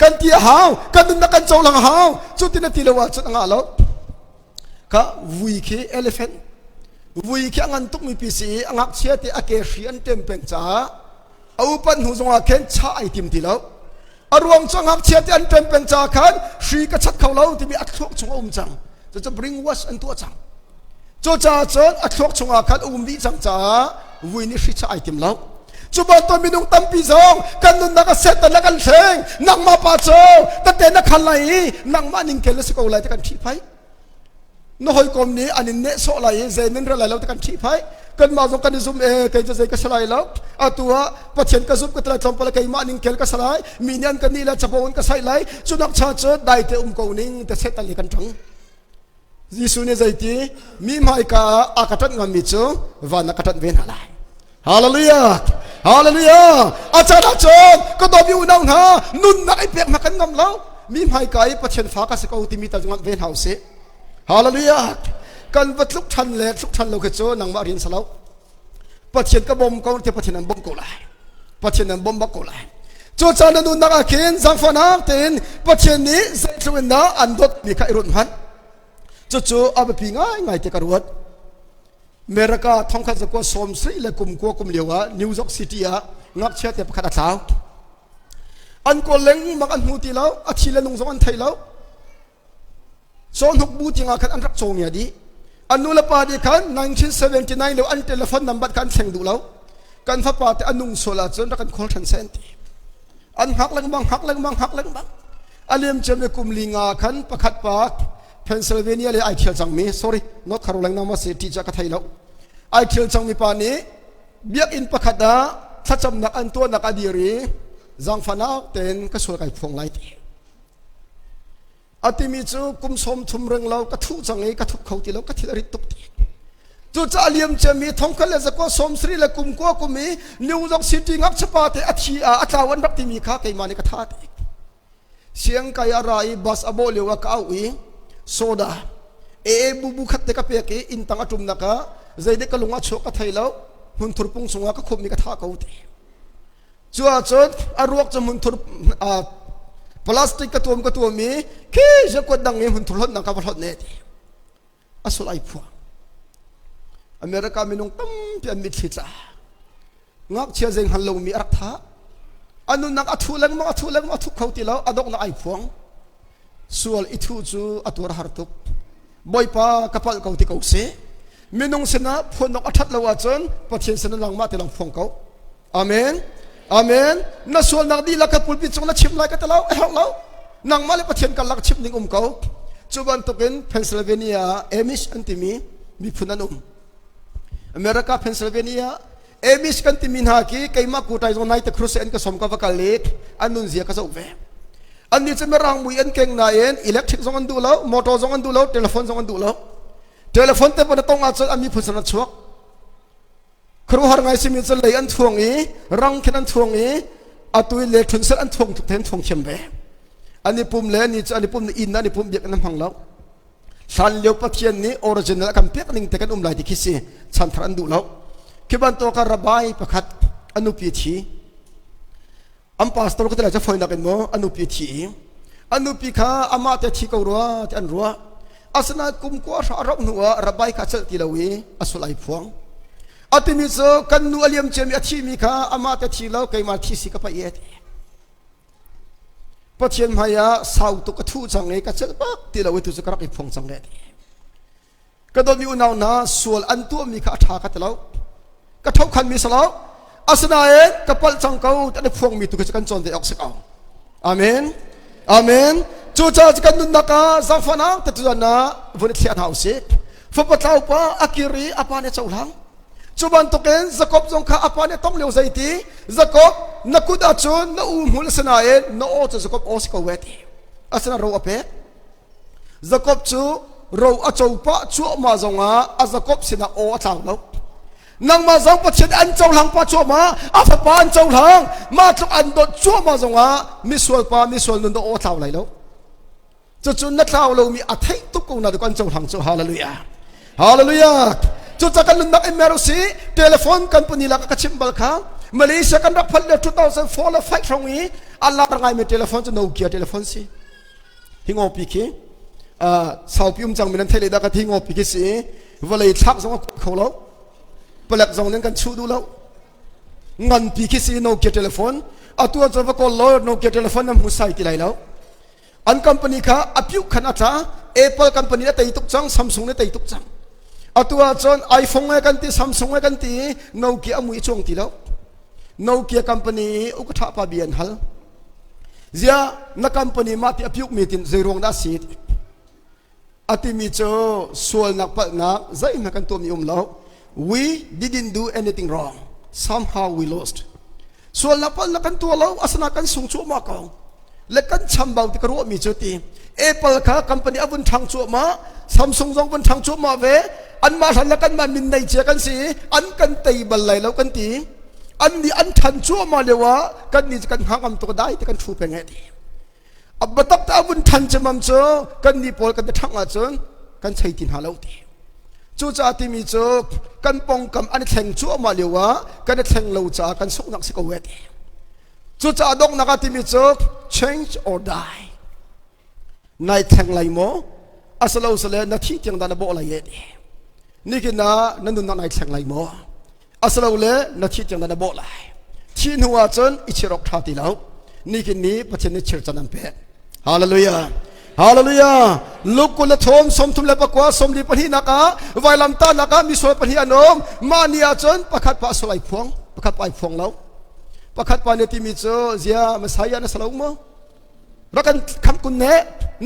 kan ti a hau. Kan nunnak kan cohlang a hau. Cu tin a ti lo ahcun a ngah lo. Kha vui khi, elephant vui khi a ngan tuk mi pi si i a ngakchia te a ke hri an ṭem peng caah a upat hnu zongah khin chah ai tim ti lo. A ruang cu ngakchia te an ṭem peng caah khan hri ka chat kho lo timi a thluak chung a um cang. Cucu bring wash an tuah cang. Cucaah cun a thluak chungah khan a um dih cang caah vui nih hri chah ai tim lo. Cu bantuk minung tampi zong kan nunnak a Satan a kan hleng. Nangmah pa cu tete na khal lai i nangmah ningkel na si ko lai ti kan ṭhihphaih. Na hawikom nih an in nehsawh lai i zei nan rel lai lo ti kan ṭhihphaih. Kanmah zong kan i zum e, kei cu zei ka si lai lo. Atu ah Pathian ka zumh ka ti lai tlawmpal keimah ningkel ka si lai. Mi nih an ka nih lai, capo in ka saih lai. Cu nak cha cu daite um ko ning te Satan nih kan ṭang. Jesuh nih zeiti mi hmaika ah a ka ṭanh ngammi cu van ah ka ṭanh ve hna lai. Hallelujah! Hallelujah! A caan ah cun ka dawmi unau hna, nunnak i pek hna kan ngam lo. Mi hmaika i Pathian fa ka si ko timi tal ngamh ve hna usih. Hallelujah! Kan va tluk ṭhan le tluk ṭhan lo khi cu nangmah rian si lo. Pathian ka bawm ko ti Pathian an bawmh ko lai. Pathian an bawmh bak ko lai. Cucaah na nunnak ah khin zaangfahnak tein Pathian nih zeitluk in dah an dawtmi kha i ruat hmanh. Cucu a biapi ngaingai ti ka ruat. America thongkhat zakua sawm sarih le kum kua kum lio ah New York City ah ngakchia te pakhat a tlau. An kawl lengmang, an hmu ti lo, a thi le nung zong an thei lo. Cawhnuk bu tingah khan an rak caw ngia dih. An nu le pa nih khan 1979 lio an telephone number kha an thleng duh lo. Kan fapa te a nung sual ahcun rak kan call ṭhan seh an ti. An hngak lengmang, hngak lengmang, hngak lengmang. A liam ciami kum li nga khan pakhat pa Pennsylvania le ai thial cangmi, sorry, North Carolina ma si ti ka thei lo. Ai thial cangmi pa nih biakinn pakhat ah thlacamnak an tuahnak a dir i zaangfahnak tein ka sual kai phuang lai ti. A timi cu kum 30 reng lo ka thuh cang i ka thup kho ti lo, ka thil a rit tuk ti. Cucaah liam ciami thongkhat le zakua 70 le kum kua kum i New York City ngakchapa te a thi a tlau an rak timi kha keimah nih ka tha ti. Siangkai a ra i bus a bawh lio ah ka auh i soda ee bu bu khat te ka pek i inn tang a ṭumnak ah zeidek ka lung a chuak ka thei lo hmunthur pung chungah ka khummi ka thah ko ti. Cu ahcun a ruak cu hmunthur plastic ka tuam ka tuam i khi kuat dang i hmunthur hlonhnak ka va hlonh ne ti. A sul ai phuah. America minung tampi an mitthli tla. Ngakchia zei hngal lomi a rak thah. A nunnak a thu lengmang a thu lengmang a thup kho ti lo a donghnak ai phuang. Sual i thuh cu a tuar har tuk. Bawipa ka palh ko ti ko seh. Minung sinah phuan awk a ṭhat lo ahcun Pathian sinah nangmah te lawng phuang ko. Amen. Amen. Na sualnak dihlak kha pulpit cung na chim lai ka ti lo, a herh lo. Nangmah le Pathian karlak chim ding um ko. Cu bantukin Pennsylvania Amish an timi miphun an um. America Pennsylvania Amish kan timi hna khi keimah kutai zong nai te crusade an ka som ka va kal i an nunzia ka zoh ve. Annih cu mirang mui an keng nain electric zong an duh lo, motor zong an duh lo, telephone zong an duh lo. Telephone te pon a tong ahcun an miphun sin an chuak. Khuaruahhar ngai simi cu lei an thuang i rang khin an thuang i atu i le thun sel an thuang tuk te an thuang thiam ve. An i pum le ni cu an i pum inn an i pum biak an hmang lo. Hlan lio Pathian nih original a kan pek ning te kan um lai ti khi si chanthar an duh lo. Khi bantuk ah rabbi pakhat a nupi thi an pastor ka ti lai cu fawinak in maw a nupi thi i a nupi kha amah te thi ko rua ti an ruah asinain kum kua hra a rauh hnu ah rabbi kha a celh ti lo i a sul ai phuang a timi cu kan nu a liam ciami a thimi kha amah te thi lo keimah thi si ka paih e ti Pathian hmai ah sau tuk ka thu cang i ka celh bak ti lo i tu cu ka rak i phuang cang le ti Ka dawtmi unau hna sual an tuahmi kha a ṭha ka ti lo. Ka thokhanmi si lo. Asinain ka palh cang ko ti an i phuangmi tu khi cu kan cawn ve awk si ko. Amen. Amen. Cucaah cu kan nunnak ah zaangfahnak te tuan ah vun i thliah hna usih. Fapa tlau pa a kir i a pa nih a cohlang. Cu bantukin Jakob zong kha a pa nih a tongh lio zeiti Jakob na kut ahcun na u hmul a si nain na aw cu Jakob aw si ko ve ti. Asinain ro a pek. Jakob cu ro a co pah cuahmah zongah a Jakob sinah aw a tlau lo. Nangmah zong Pathian an cohlang pah cuahmah, a fapa an cohlang, mah tluk an dawt cuahmah zongah misual pa misual nun aw a tlau lai lo. Cucu na tlau lomi a theih tuk ko na kan cohlang cu hallelujah. Hallelujah. Cucaah kan nunnak in mer si telephone kan puni lak ka chim bal kha Malaysia kan rak phanh le 2004 le 5 hrawng i a lar ngaimi telephone cu Nokia telephone si. Hi ngopi khi saupi um cang mi nan theih le dah ka thi ngopi khi si vawlei thlak zong a kho lo palek zong nan kan chuh duh lo nganpi khi si Nokia telephone atu ah va kawl lo Nokia telephone nan hmu sai ti lai lo an company kha a piuh khan a tla Apple company a tei tuk cang Samsung ne tei tuk cang atu ah cun iPhone e kan ti Samsung e kan ti Nokia a mui chuang ti lo Nokia company ukatha pa bi an hal Ziah na company mah ti a piukmi tin zeiruang dah a si? A timi cu sualnak palhnak zeihmanh kan tuahmi um lo. We didn't do anything wrong. Somehow we lost. Sualnak palhnak kan tuah lo, asana kan sung cuahmah ko. Le kan chambau ti ka ruahmi cu ti. Apple kha company a vun ṭhang cuahmah, Samsung zong vun ṭhang cuahmah ve. Anmah hlan le kanmah min nei cia kan si, an kan tei bal lai lo kan ti. An nih an ṭhan cuahmah lio ah kan nih cu kan hngangam tuk dai te kan ṭhu peng he ti. A biatak te a vun ṭhan cemam cu kan nih pawl kan i ṭhangh ahcun kan chei ti hna lo ti. Cucaah timi cu kan pongkam an i thleng cuahmah lio ah kan i thleng lo caah kan sunghnak si ko he ti. Cucaah donghnak ah timi cu change or die. Nai thleng lai maw? Asilo sile na thi tiang dah na bawh lai e ti. Nikin ah na nunnak nai thleng lai maw? Asilole na thih tiang na bawh lai. Thih hnu ahcun i chir awk ṭha ti lo. Nikin ni Pathian nih chir can an pek. Hallelujah. Hallelujah. Luke kul le thum sawmthum le pakua sawmli pahnihnak ah vailamtahnak ah misual pahnih an um. Mah ni ahcun pakhat pa sual ai phuang, pakhat pa ai phuang lo. Pakhat pa nih timi cu zia Messiah na si lo maw? Rak kan khamh kun ne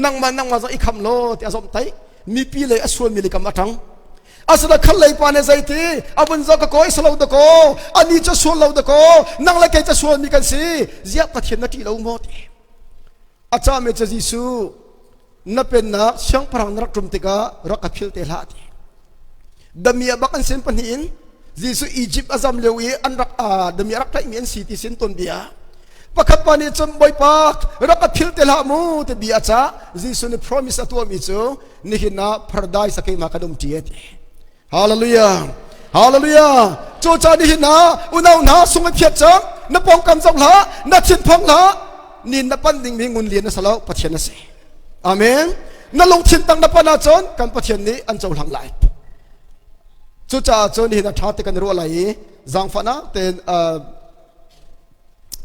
nangmah nangmah zong i khamh law ti a zomh tai mipi lei a sualmi lei kam a ṭang asina khal lei pa nih zeiti a vun zoh ka kawi salo da ko ani cu sual lo da ko nang le kei ca sualmi kan si ziah Pathian na ṭih lo maw ti a cahmi cu Jesuh na pennak siangpahrang na rak ṭum tikah rak ka phil te hlah ti damia bak an sin pahnih in Jesuh Egypt a zam lio i an rak damia rak tlaihmi an si ti sin ton bia. Pakhat pa nih cun Bawipa rak ka philh te hlah mu ti bia a cah. Jesuh nih promise a tuahmi cu nihin ah paradise a keimah kan um ṭi a ti. Hallelujah. Hallelujah. Cu caan nihin ah unau hna sung i phiat cang. Na pawngkam zoh hlah, na thinphang hlah. Nin na pan dingmi ngun lian na si lo, Pathian na si. Amen. Na lungthin tang na pan ahcun kan Pathian nih an cohlang lai. Cucaah cun nihin a ṭha te kan ruah lai i zaangfahnak tein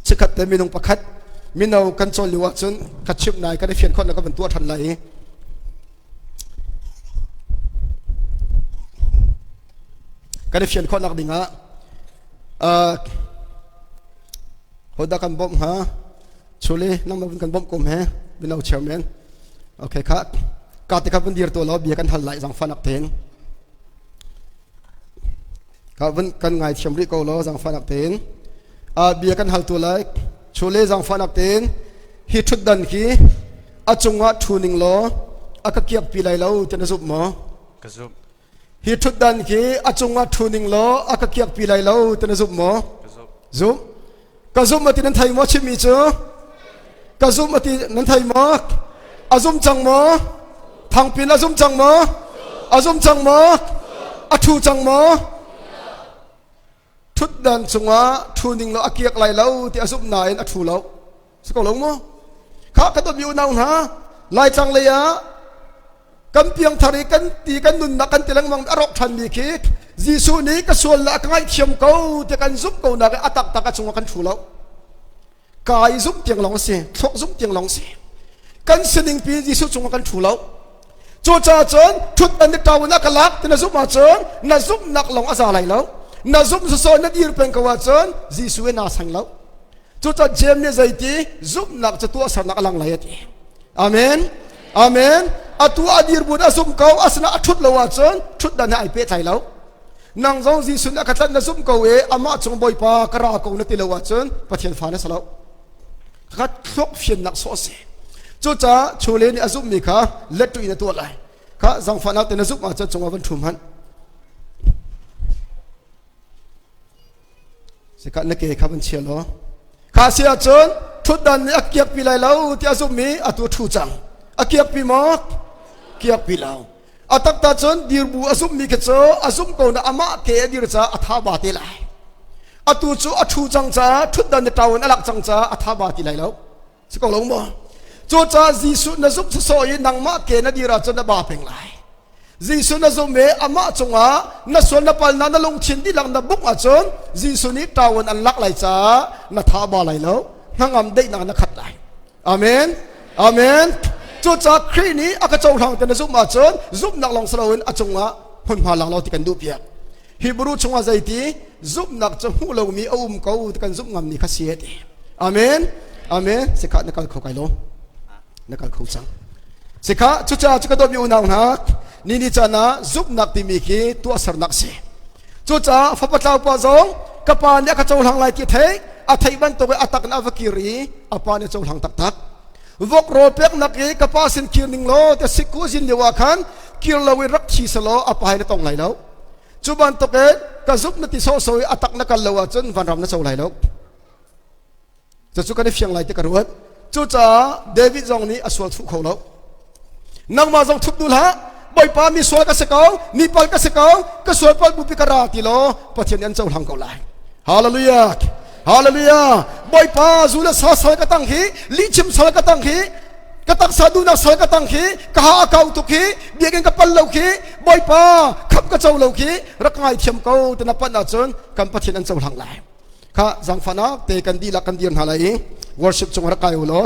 chikkhat te minung pakhat mino kan cawl lio ahcun ka chimh nai kan i fian khawh na ka van tuah ṭhan lai i kan i fian khawhnak dingah hodah kan bawmh hnga chuli nangmah vun kan bawmh kum he mino chairman okay kha ka te kha vun dir to law bia kan hal lai zangfahnak tein Ka vun kan ngaithiam rih ko law zaangfahnak tein. Bia kan hal tu lai. Chule zaangfahnak tein hi ṭhutdan hi a cungah ṭhu ning law a ka kiakpi lai lo ti na zumh maw? Ka zumh. Hi ṭhutdan hi a cungah ṭhu ning law a ka kiakpi lai lo ti na zumh maw? Ka zumh. Zumh. Ka zumh ati nan thei maw chimmi cu? Ka zumh ati nan thei maw? A zum cang maw? Thangpin a zum cang maw? A zum cang maw? A ṭhu cang maw? Ṭhutdan cungah ṭhu ning law a kiak lai lo ti a zumh nain a ṭhu lo. Si ko lo maw? Kha ka dawtmi unau hna, Laitlang lei ah kan piangthar i kan ti kan nunnak kan ti lengmang a rawk ṭhanmi khi Jesuh nih ka sualnak ka ngaihthiam ko ti kan zumh ko nak a taktak a cungah kan ṭhu lo. Ka i zumh tiang lawng a si, thluak zumh tiang lawng a si. Kan sining pi Jesuh cungah kan ṭhu lo. Cucaah cun ṭhut an i ṭau in a ka lak ti na zumh ahcun na zumhnak lawng a za lai lo. Na zumh sawsawh na dir peng ko ahcun Jesuh in naa seng lo. Cucaah Jeim nih zeiti zumhnak cu tuahsernak a lang lai a ti. Amen. Amen. Atu a dirbun a zumh ko asina a ṭhut lo ahcun ṭhutdan he ai pehtlai lo. Nang zong Jesuh nih a ka tlanh na zumh ko i amah cung Bawipa ka ra ko na ti lo ahcun Pathian fa na si lo. Kha thluak fiannak sawh a si. Cucaah chule nih a zumhmi kha let in a tuah lai. Kha zangfahnak te na zumh ahcun cungah van ṭhum hmanh. Sikah na ke kha van chia law kha si ahcun ṭhutdan nih a kiakpi lai lo ti a zumh i atu a ṭhu cang. A kiakpi maw? Kiakpi lo. A takta cun dirbu a zumhmi khi cu a zumh ko na amah ke a dir caah a tha ba te lai. Atu cu a ṭhu cang caah ṭhutdan nih ṭau in a lak cang caah a tha ba ti lai lo. Si ko lo maw? Cucaah Jesuh na zumh sawsawh i nangmah ke na dir ahcun na ba peng lai. Jesuh na zumh i amah cungah na sual na palnak na lungthin dihlak na buk ahcun Jesuh nih ṭawan an lak lai caah na tha ba lai lo. Hnangam daihnak na khat lai. Amen. Amen. Cucaah Khrih nih a ka cohlang ti na zumh ahcun zumhnak lawng si loin a cungah hmunhma lak lo ti kan duh piak. Hebrew chungah zeiti zumhnak cu hmuh lomi a um ko ti kan zumh ngammi kha si ti. Amen. Amen. Sikha na kal kho kai lo. Na kal kho cang. Sikha cucaah cu ka dawtmi unau hna ni ni caan ah zumhnak timi khi tuahsernak si. Cucaah fapa tlau pa zong ka pa nih a ka cohlang lai ti a theih a theih bantuk in a tak in a va kir i a pa nih a cohlang taktak. Vok rawl peknak i ka pa sin kir ning law te sikku zin lio ah khan kir lo in rak thi selaw a pa he na tong lai lo. Cu bantuk in ka zumh na ti sawhsawh i a tak na kal lo ahcun vanram na co lai lo. Cucu kan i fiang lai ti ka ruat. Cucaah David zong nih a sual thuh kho lo. Nangmah zong thup duh hlah. Bawipa mi sual ka si ko, mi pal ka si ko, ka sual pal bupi ka ra ti law Pathian nih an cohlang ko lai. Hallelujah. Hallelujah. Bawipa zu le sa sal ka tang hi, lihchim sal ka tang hi, ka taksa duhnak sal ka tang khi ka ha a kau tuk khi biakinn ka pal lo khi bawipa khap ka co lo khi rak ngaithiam ko ti na panh ahcun kan pathian an cohlang lai kha zangfahnak te kan dihlak kan dir hna lai i worship cung rak kai u law.